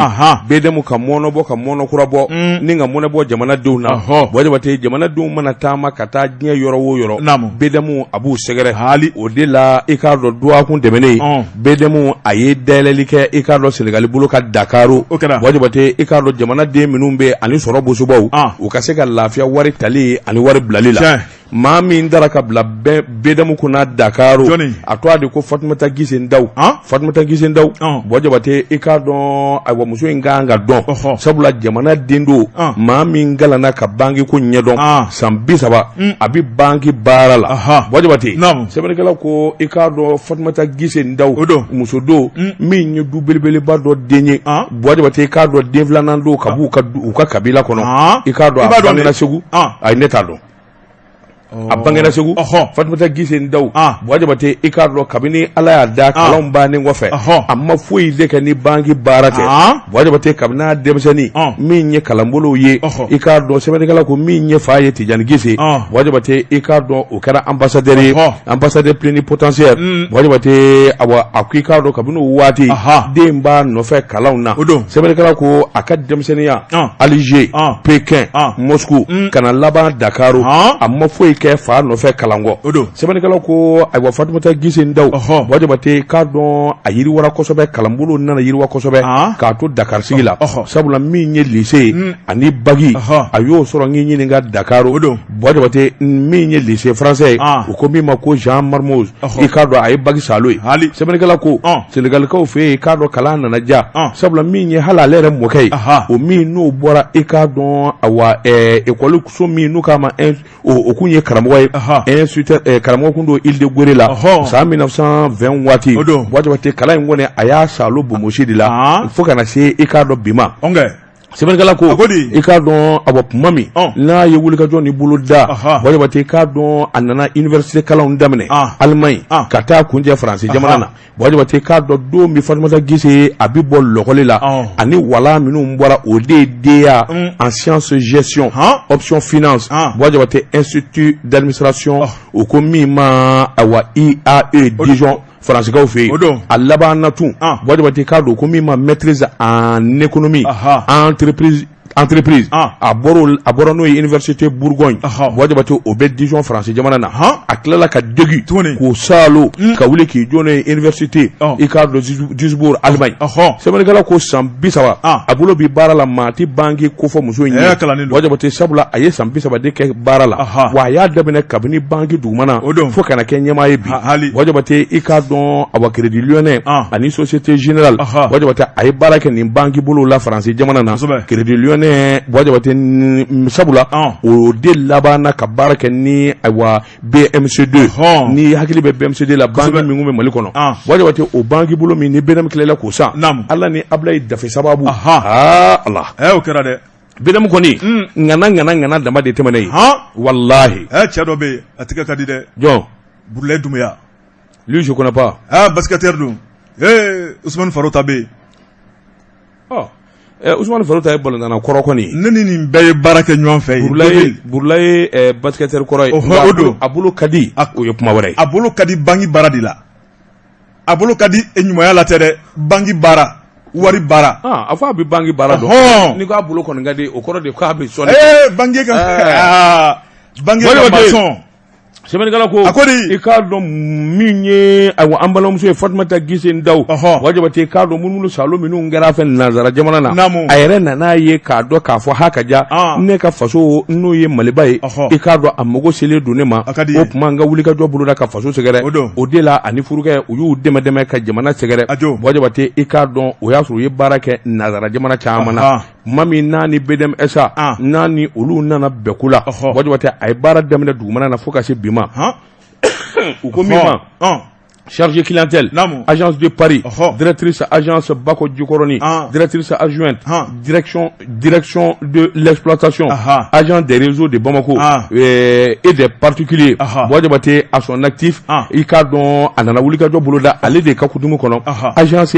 BDM ka mɔnɔ bɔ, ka mɔnɔ kura bɔ, ni ka mɔnɛ bɔ jamanadenw na. Buwa Jabate, jamanadenw mana taama ka taa diɲɛ yɔrɔ o yɔrɔ, Naamu. BDM a b'u sɛgɛrɛ. Hali. O de la, i k'a dɔn dɔgɔkun tɛmɛnen, BDM a ye dayɛlɛli kɛ, i k'a dɔn Senegali bolo ka Dakaro. O kɛra. Buwa Jabate, i k'a dɔn jamanaden minnu bɛ ani sɔrɔ bosobaw, u ka se ka lafiya wari tali ani wari bilali la. Maa min taara ka bila BDM kunna Dakaro, Jɔnni? a tɔgɔ de ko Fatumata Gise Ndaw. Fatumata Gise Ndaw, Buwa Jabate, i k'a dɔn ayiwa muso in ka kan ka dɔn, sabula jamana den don, maa min kalanna ka banki ko ɲɛdɔn, san 30 a bɛ banki baara la. Buwa Jabate, sɛbɛnnikɛla ko i k'a dɔn Fatumata Gise Ndaw, O don. Muso don min ye du belebeleba dɔ den ye. Buwa Jabate, i k'a dɔn den filanan don ka b'u ka u ka kabila kɔnɔ. I k'a dɔn I a b'a dɔn bangena dɛ. Segu. Ayi, ne t'a dɔn. A bangena Segu. Fatumata Gise Ndaw, Buwa Jabate, i k'a dɔn kabini Ala y'a da, kalanw bannen kɔfɛ, a ma foyi de kɛ ni banki baara tɛ. Buwa Jabate, kabini a denmisɛnnin, min ye kalanbolow ye, i k'a dɔn sɛbɛnnikɛla ko min ye fa ye Tijani Gise, Buwa Jabate, i k'a dɔn o kɛra ambassadeur ye, ambassadeur plénipotentiaire. Buwa Jabate, awa, a ko i k'a dɔn kabini o waati, den b'a nɔfɛ kalanw na. O don. Sɛbɛnnikɛla ko a ka denmisɛnninya, Alger, Pékin, Moscou, ka na laban Dakaro, a ma foyi kɛ fa nɔfɛ kalankɔ. O don. Sɛbɛnnikɛla ko ayiwa Fatumata Gise Ndaw, Buwa Jabate, k'a dɔn a yiriwara kosɛbɛ, kalanbolo nana yiriwa kosɛbɛ k'a to Dakar sigi la, sabula min ye lycée ye ani bac, a y'o sɔrɔ n k'i ɲininka Dakar. O don. Buwa Jabate, min ye lycée français ye, u ko min ma ko Jean Mermoz, i k'a dɔn a ye bac salo ye. Hali. Sɛbɛnnikɛla ko Senegalikaw fɛ yen, i k'a dɔn kalan nana diya, sabula min ye hali ale yɛrɛ mɔkɛ ye, o min n'o bɔra, i k'a dɔn awa école so min n'u k'a ma o kun ye karamɔgɔ ye, instituteur, karamɔgɔ kun don Île de Gorée la san 1920 waati. O don. Buwa Jabate, kalan in kɔni a y'a salo Bonbonsi de la fo ka na se, i k'a dɔn bi ma. Sɛbɛnnikɛla ko A ko di? I k'a dɔn awa tuma min n'a ye wulikajɔ ni bolo da, Buwa Jabate, i k'a dɔn a nana université kalanw daminɛ Allemagne ka taa kuncɛ Faransi jamana na. Buwa Jabate, i k'a dɔn don min Fatumata Gise a bɛ bɔ lɔkɔli la, ani wala minnu bɔra, o de ye DEA en sciences gestion, option finance, Buwa Jabate, institut d'administration, o ko min ma awa IAE Dijon, Faransikaw fɛ yen. O don. A laban na tun, Buwa Jabate, k'a dɔn ko min ma maîtrise en économie entreprise, a bɔra n'o ye université Bourgogne, Buwa Jabate, o bɛ Dijon, Faransi jamana na. A tilala ka DEUG Tuguni. k'o saalo ka wuli k'i jɔ n'o ye université, i k'a dɔn Duisbourg, Allemagne. Sɛbɛnnikɛla ko san 30 a bolo bi baara la, maa tɛ banki kofɔ muso in ye. Kalannen don. Buwa Jabate, sabula a ye san 30 de kɛ baara la, wa a y'a daminɛ kabini banki dugumana O don. fo ka na kɛ ɲɛmaa ye bi. Hali. Buwa Jabate, i k'a dɔn awa Crédit Lyonnais ani Société Générale, Buwa Jabate, a ye baara kɛ nin banki bolow la Faransi jamana na. Crédit Lyonnais, Buwa Jabate, sabula o de labanna ka baara kɛ ni ayiwa BMC2. Ni hakili bɛ BMC2 la, banki min kun bɛ Mali kɔnɔ, Buwa Jabate, o banki bolo min ni BDM tilala k'o san, Ala ni Abulayi Dafe sababu, aa Ala. O kɛra dɛ. BDM kɔni ŋana ŋana ŋana dama de tɛmɛna yen, walahi. Cɛ dɔ bɛ yen, a tigɛ ka di dɛ. Jɔn? Burulayi Dumuya. Lui, je connais pas. Basketteur don. Ee, Usumani Farota bɛ yen. Ɔ, Usumani Farota ye balontanna kɔrɔ kɔni. Ne ni nin bɛɛ ye baara kɛ ɲɔgɔn fɛ yen. Burulayi, Burulayi ye basketteur kɔrɔ ye. O don. A bolo ka di, o ye kuma wɛrɛ ye. A bolo ka di banki baara de la. A bolo ka di ɲumanya la tɛ dɛ, banki baara. Wari baara. A fɔ a bɛ banki baara dɔn. N'i k'a bolo kɔni ka di, o kɔrɔ de k'a bɛ sɔn. Ee, banki ka banki ka maçon. Sɛbɛnnikɛla ko, A ko di? I k'a dɔn min ye, ayiwa, an balimamuso ye Fatumata Gise Ndaw. Buwa Jabate, i k'a dɔn munumunu salo minnu kɛra a fɛ nansara jamana na, a yɛrɛ nan'a ye k'a dɔn k'a fɔ ha ka ja ne ka faso, n'o ye Maliba ye, i k'a dɔn a mago selen don ne ma. O tuma n ka wulikajɔ boloda ka faso sɛgɛrɛ. O de la ani furukɛ u y'u dɛmɛ dɛmɛ ka jamana sɛgɛrɛ. Buwa Jabate, i k'a dɔn o y'a sɔrɔ u ye baara kɛ nansara jamana caman na. Tuma min n'a ni BDMSA n'a ni olu nana bɛn ko la, Buwa Jabate, a ye baara daminɛ dugumana na fo ka se bi ma. U ko min ma chargé clientèle, agence de Paris, directrice agence Bako Jikɔrɔni, directrice adjointe, direction de l'exploitation, agent des réseaux de Bamako et des particuliers. Buwa Jabate, à son actif, i k'a dɔn a nana wulikajɔ boloda ale de ka kutumu kɔnɔ. Agence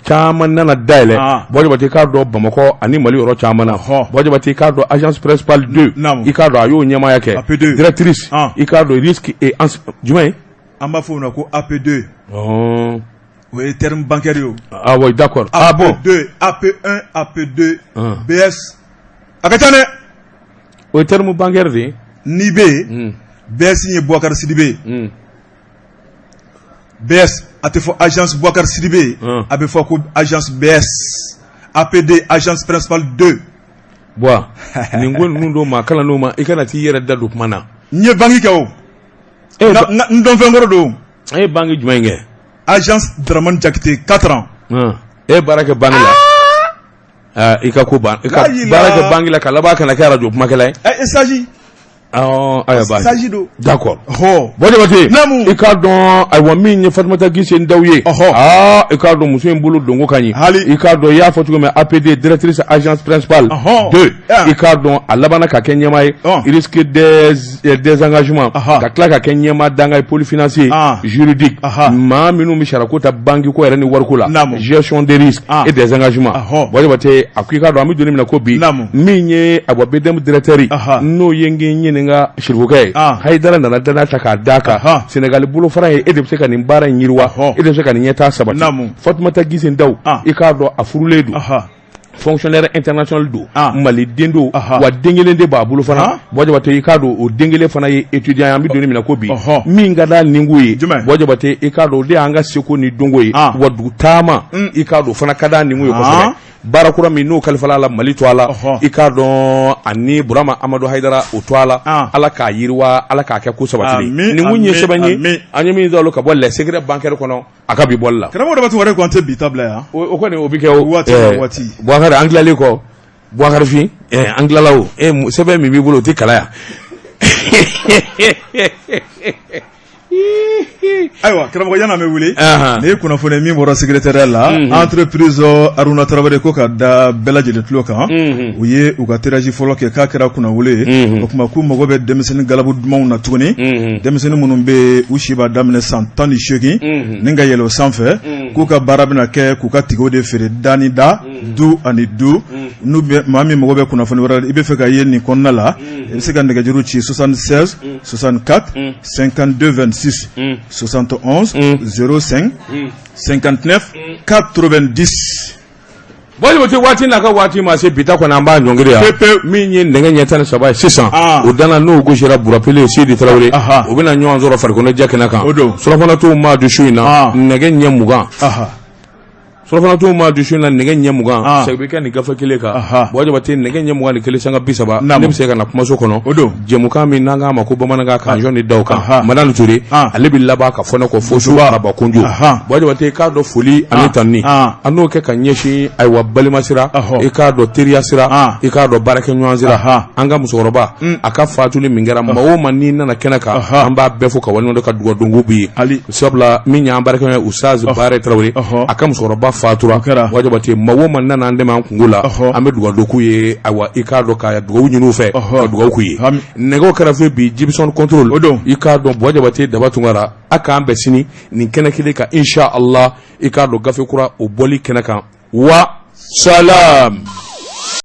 caman nana dayɛlɛ, Buwa Jabate, k'a dɔn Bamakɔ ani Mali yɔrɔ caman na. Buwa Jabate, k'a dɔn agence principale 2, i k'a dɔn a y'o ɲɛmaaya kɛ, directrice, i k'a dɔn risque et jumɛn ye. An b'a fɔ o ma ko AP2. O ye terme bancaire ye o. Ah oui, d'accord. Ah bon. AP2, AP1, AP2, BS, a ka ca dɛ. O ye terme bancaire de ye. N'i bɛ yen, BS ye Boubacar Sidibe ye. BS, a tɛ fɔ agence Boubacar Sidibe, a bɛ fɔ ko agence BS, APD, agence principale 2. Buwa, nin ko ninnu don maa kalan ma, i kana t'i yɛrɛ da don kuma na. N ye banque kɛ o. N dɔn fɛn kɔrɔ don. E ye banque jumɛn kɛ? Agence Dramane Diakité, 4 ans. E ye baara kɛ banque la? I ka ko ban, i ka baara kɛ banque la ka laban ka na kɛ arajo kumakɛla ye. Ɛ, stage. Ayiwa, baasi. Stage don. D'accord. Buwa Jabate, i k'a dɔn, ayiwa, min ye Fatumata Gise Ndaw ye, aa, i k'a dɔn muso in bolo donko ka ɲi. I k'a dɔn i y'a fɔ cogo min, APD, directrice agence principale 2, i k'a dɔn a labanna ka kɛ ɲɛmaa ye risque des engagements, ka tila ka kɛ ɲɛmaa danga ye pôle financier juridique, maa minnu bɛ sarako ta banque ko yɛrɛ ni wariko la, gestion des risques et des engagements. Buwa Jabate, a ko i k'a dɔn an bɛ don min na ko bi, min ye ayiwa BDM directeur, n'o ye n ɲininka sirifukɛ ye Hayidara, nana danaya ta k'a d'a kan Senegali bolofara ye, e de bɛ se ka nin baara in yiriwa, e de bɛ se ka nin ɲɛtaa sabati. Fatumata Gise Ndaw, i k'a dɔn a furulen don, fonctionnaire international don, maliden don, wa den kelen de b'a bolo fana. Buwa Jabate, i k'a dɔn o den kelen fana ye étudiant ye. An bɛ don min na ko bi, min ka d'a ninku ye, Buwa Jabate, i k'a dɔn o de y'an ka seko ni dɔnko ye, wa dugu taama, i k'a dɔn o fana ka d'a ninku ye kosɛbɛ. Baara kura min n'o kalifala a la Mali to a la, i k'a dɔn ani Burama Amadu Hayidara o to a la, Ala k'a yiriwa, Ala k'a kɛ ko sabatilen. Nin kun ye sɛbɛn ye an ye min sɔrɔ ka bɔ Les Secrets bancaires kɔnɔ a ka bi bɔli la. Karamɔgɔ Daba Tunkara, ko an tɛ bi ta bila yan. O kɔni o bɛ kɛ o. Waati o waati. Bubakari, an tilalen kɔ, Bubakari fin, an tilala o, sɛbɛn min b'i bolo o tɛ kalan yan. Ayiwa karamɔgɔ, yan'an bɛ wuli, nin ye kunnafoni min bɔra secrétariat la, entreprise Haruna Tarawele ko ka da bɛɛ lajɛlen tulo kan, u ye u ka tirage fɔlɔ kɛ k'a kɛra kunnawolo ye. O tuma k'u mago bɛ denmisɛnnin galabu dumanw na tuguni, denmisɛnnin minnu bɛ u si b'a daminɛ san 18 ni ka yɛlɛ o sanfɛ, k'u ka baara bɛna kɛ k'u ka ticketw de feere da ni da, du ani du. N'u maa min mago bɛ kunnafoni wɛrɛ, i bɛ fɛ ka ye nin kɔnɔna la, i bɛ se ka nɛgɛjuru ci 76 64 52 26, 71 05 59 90. Bon, o waati n'a ka waati ma se, bi ta kɔni an b'a ɲɔngiri yan. Min ye nɛgɛ ɲɛ 13 ye sisan, o danna n'o gosira, Burapele Sidi Tarawele, o bɛna ɲɔgɔn sɔrɔ farikolo kɛnɛ kan. Surɔfanatɔw maa du su in na nɛgɛ ɲɛ 20, surɔfanatɔw maa du su in na nɛgɛ ɲɛ 20, segin bɛ kɛ nin gafe kelen kan. Buwa Jabate, nɛgɛ ɲɛ 21 sanga 30, ne bɛ se ka na kumaso kɔnɔ, jɛmukan min n'an k'a ma ko bamanankan kan jɔn ni daw kan, Madani Ture, ale bɛ laban ka fɔ ne kɔ fo su araba kunjo. Buwa Jabate, k'a dɔn foli ani tanuni, an n'o kɛ ka ɲɛsin, ayiwa, balima sira, i k'a dɔn teriya sira, i k'a dɔn baarakɛɲɔgɔn sira, an ka musokɔrɔba a ka fatuli min kɛra, maa o maa n'i nana kɛnɛ kan, an b'a bɛɛ fo ka waleɲuman dɔn ka dugawu don bi ye, sabula min y'an baarakɛɲɔgɔn ye Ustaz Baare Tarawele, a ka musokɔrɔba fatura. Buwa Jabate, maa o maa nana an dɛmɛ an kunko la, an bɛ dugawu don k'u ye, ayiwa, i k'a dɔn ka dugawu ɲini u fɛ, ka dugawu k'u ye. Nɛgɛw kɛrɛfɛ bi, Jibson contrôle, o don, i k'a dɔn Buwa Jabate, Daba Tunkara, a k'an bɛn sini nin kɛnɛ kelen kan, insha Allah, i k'a dɔn gafe kura o bɔli kɛnɛ kan. Wa salam.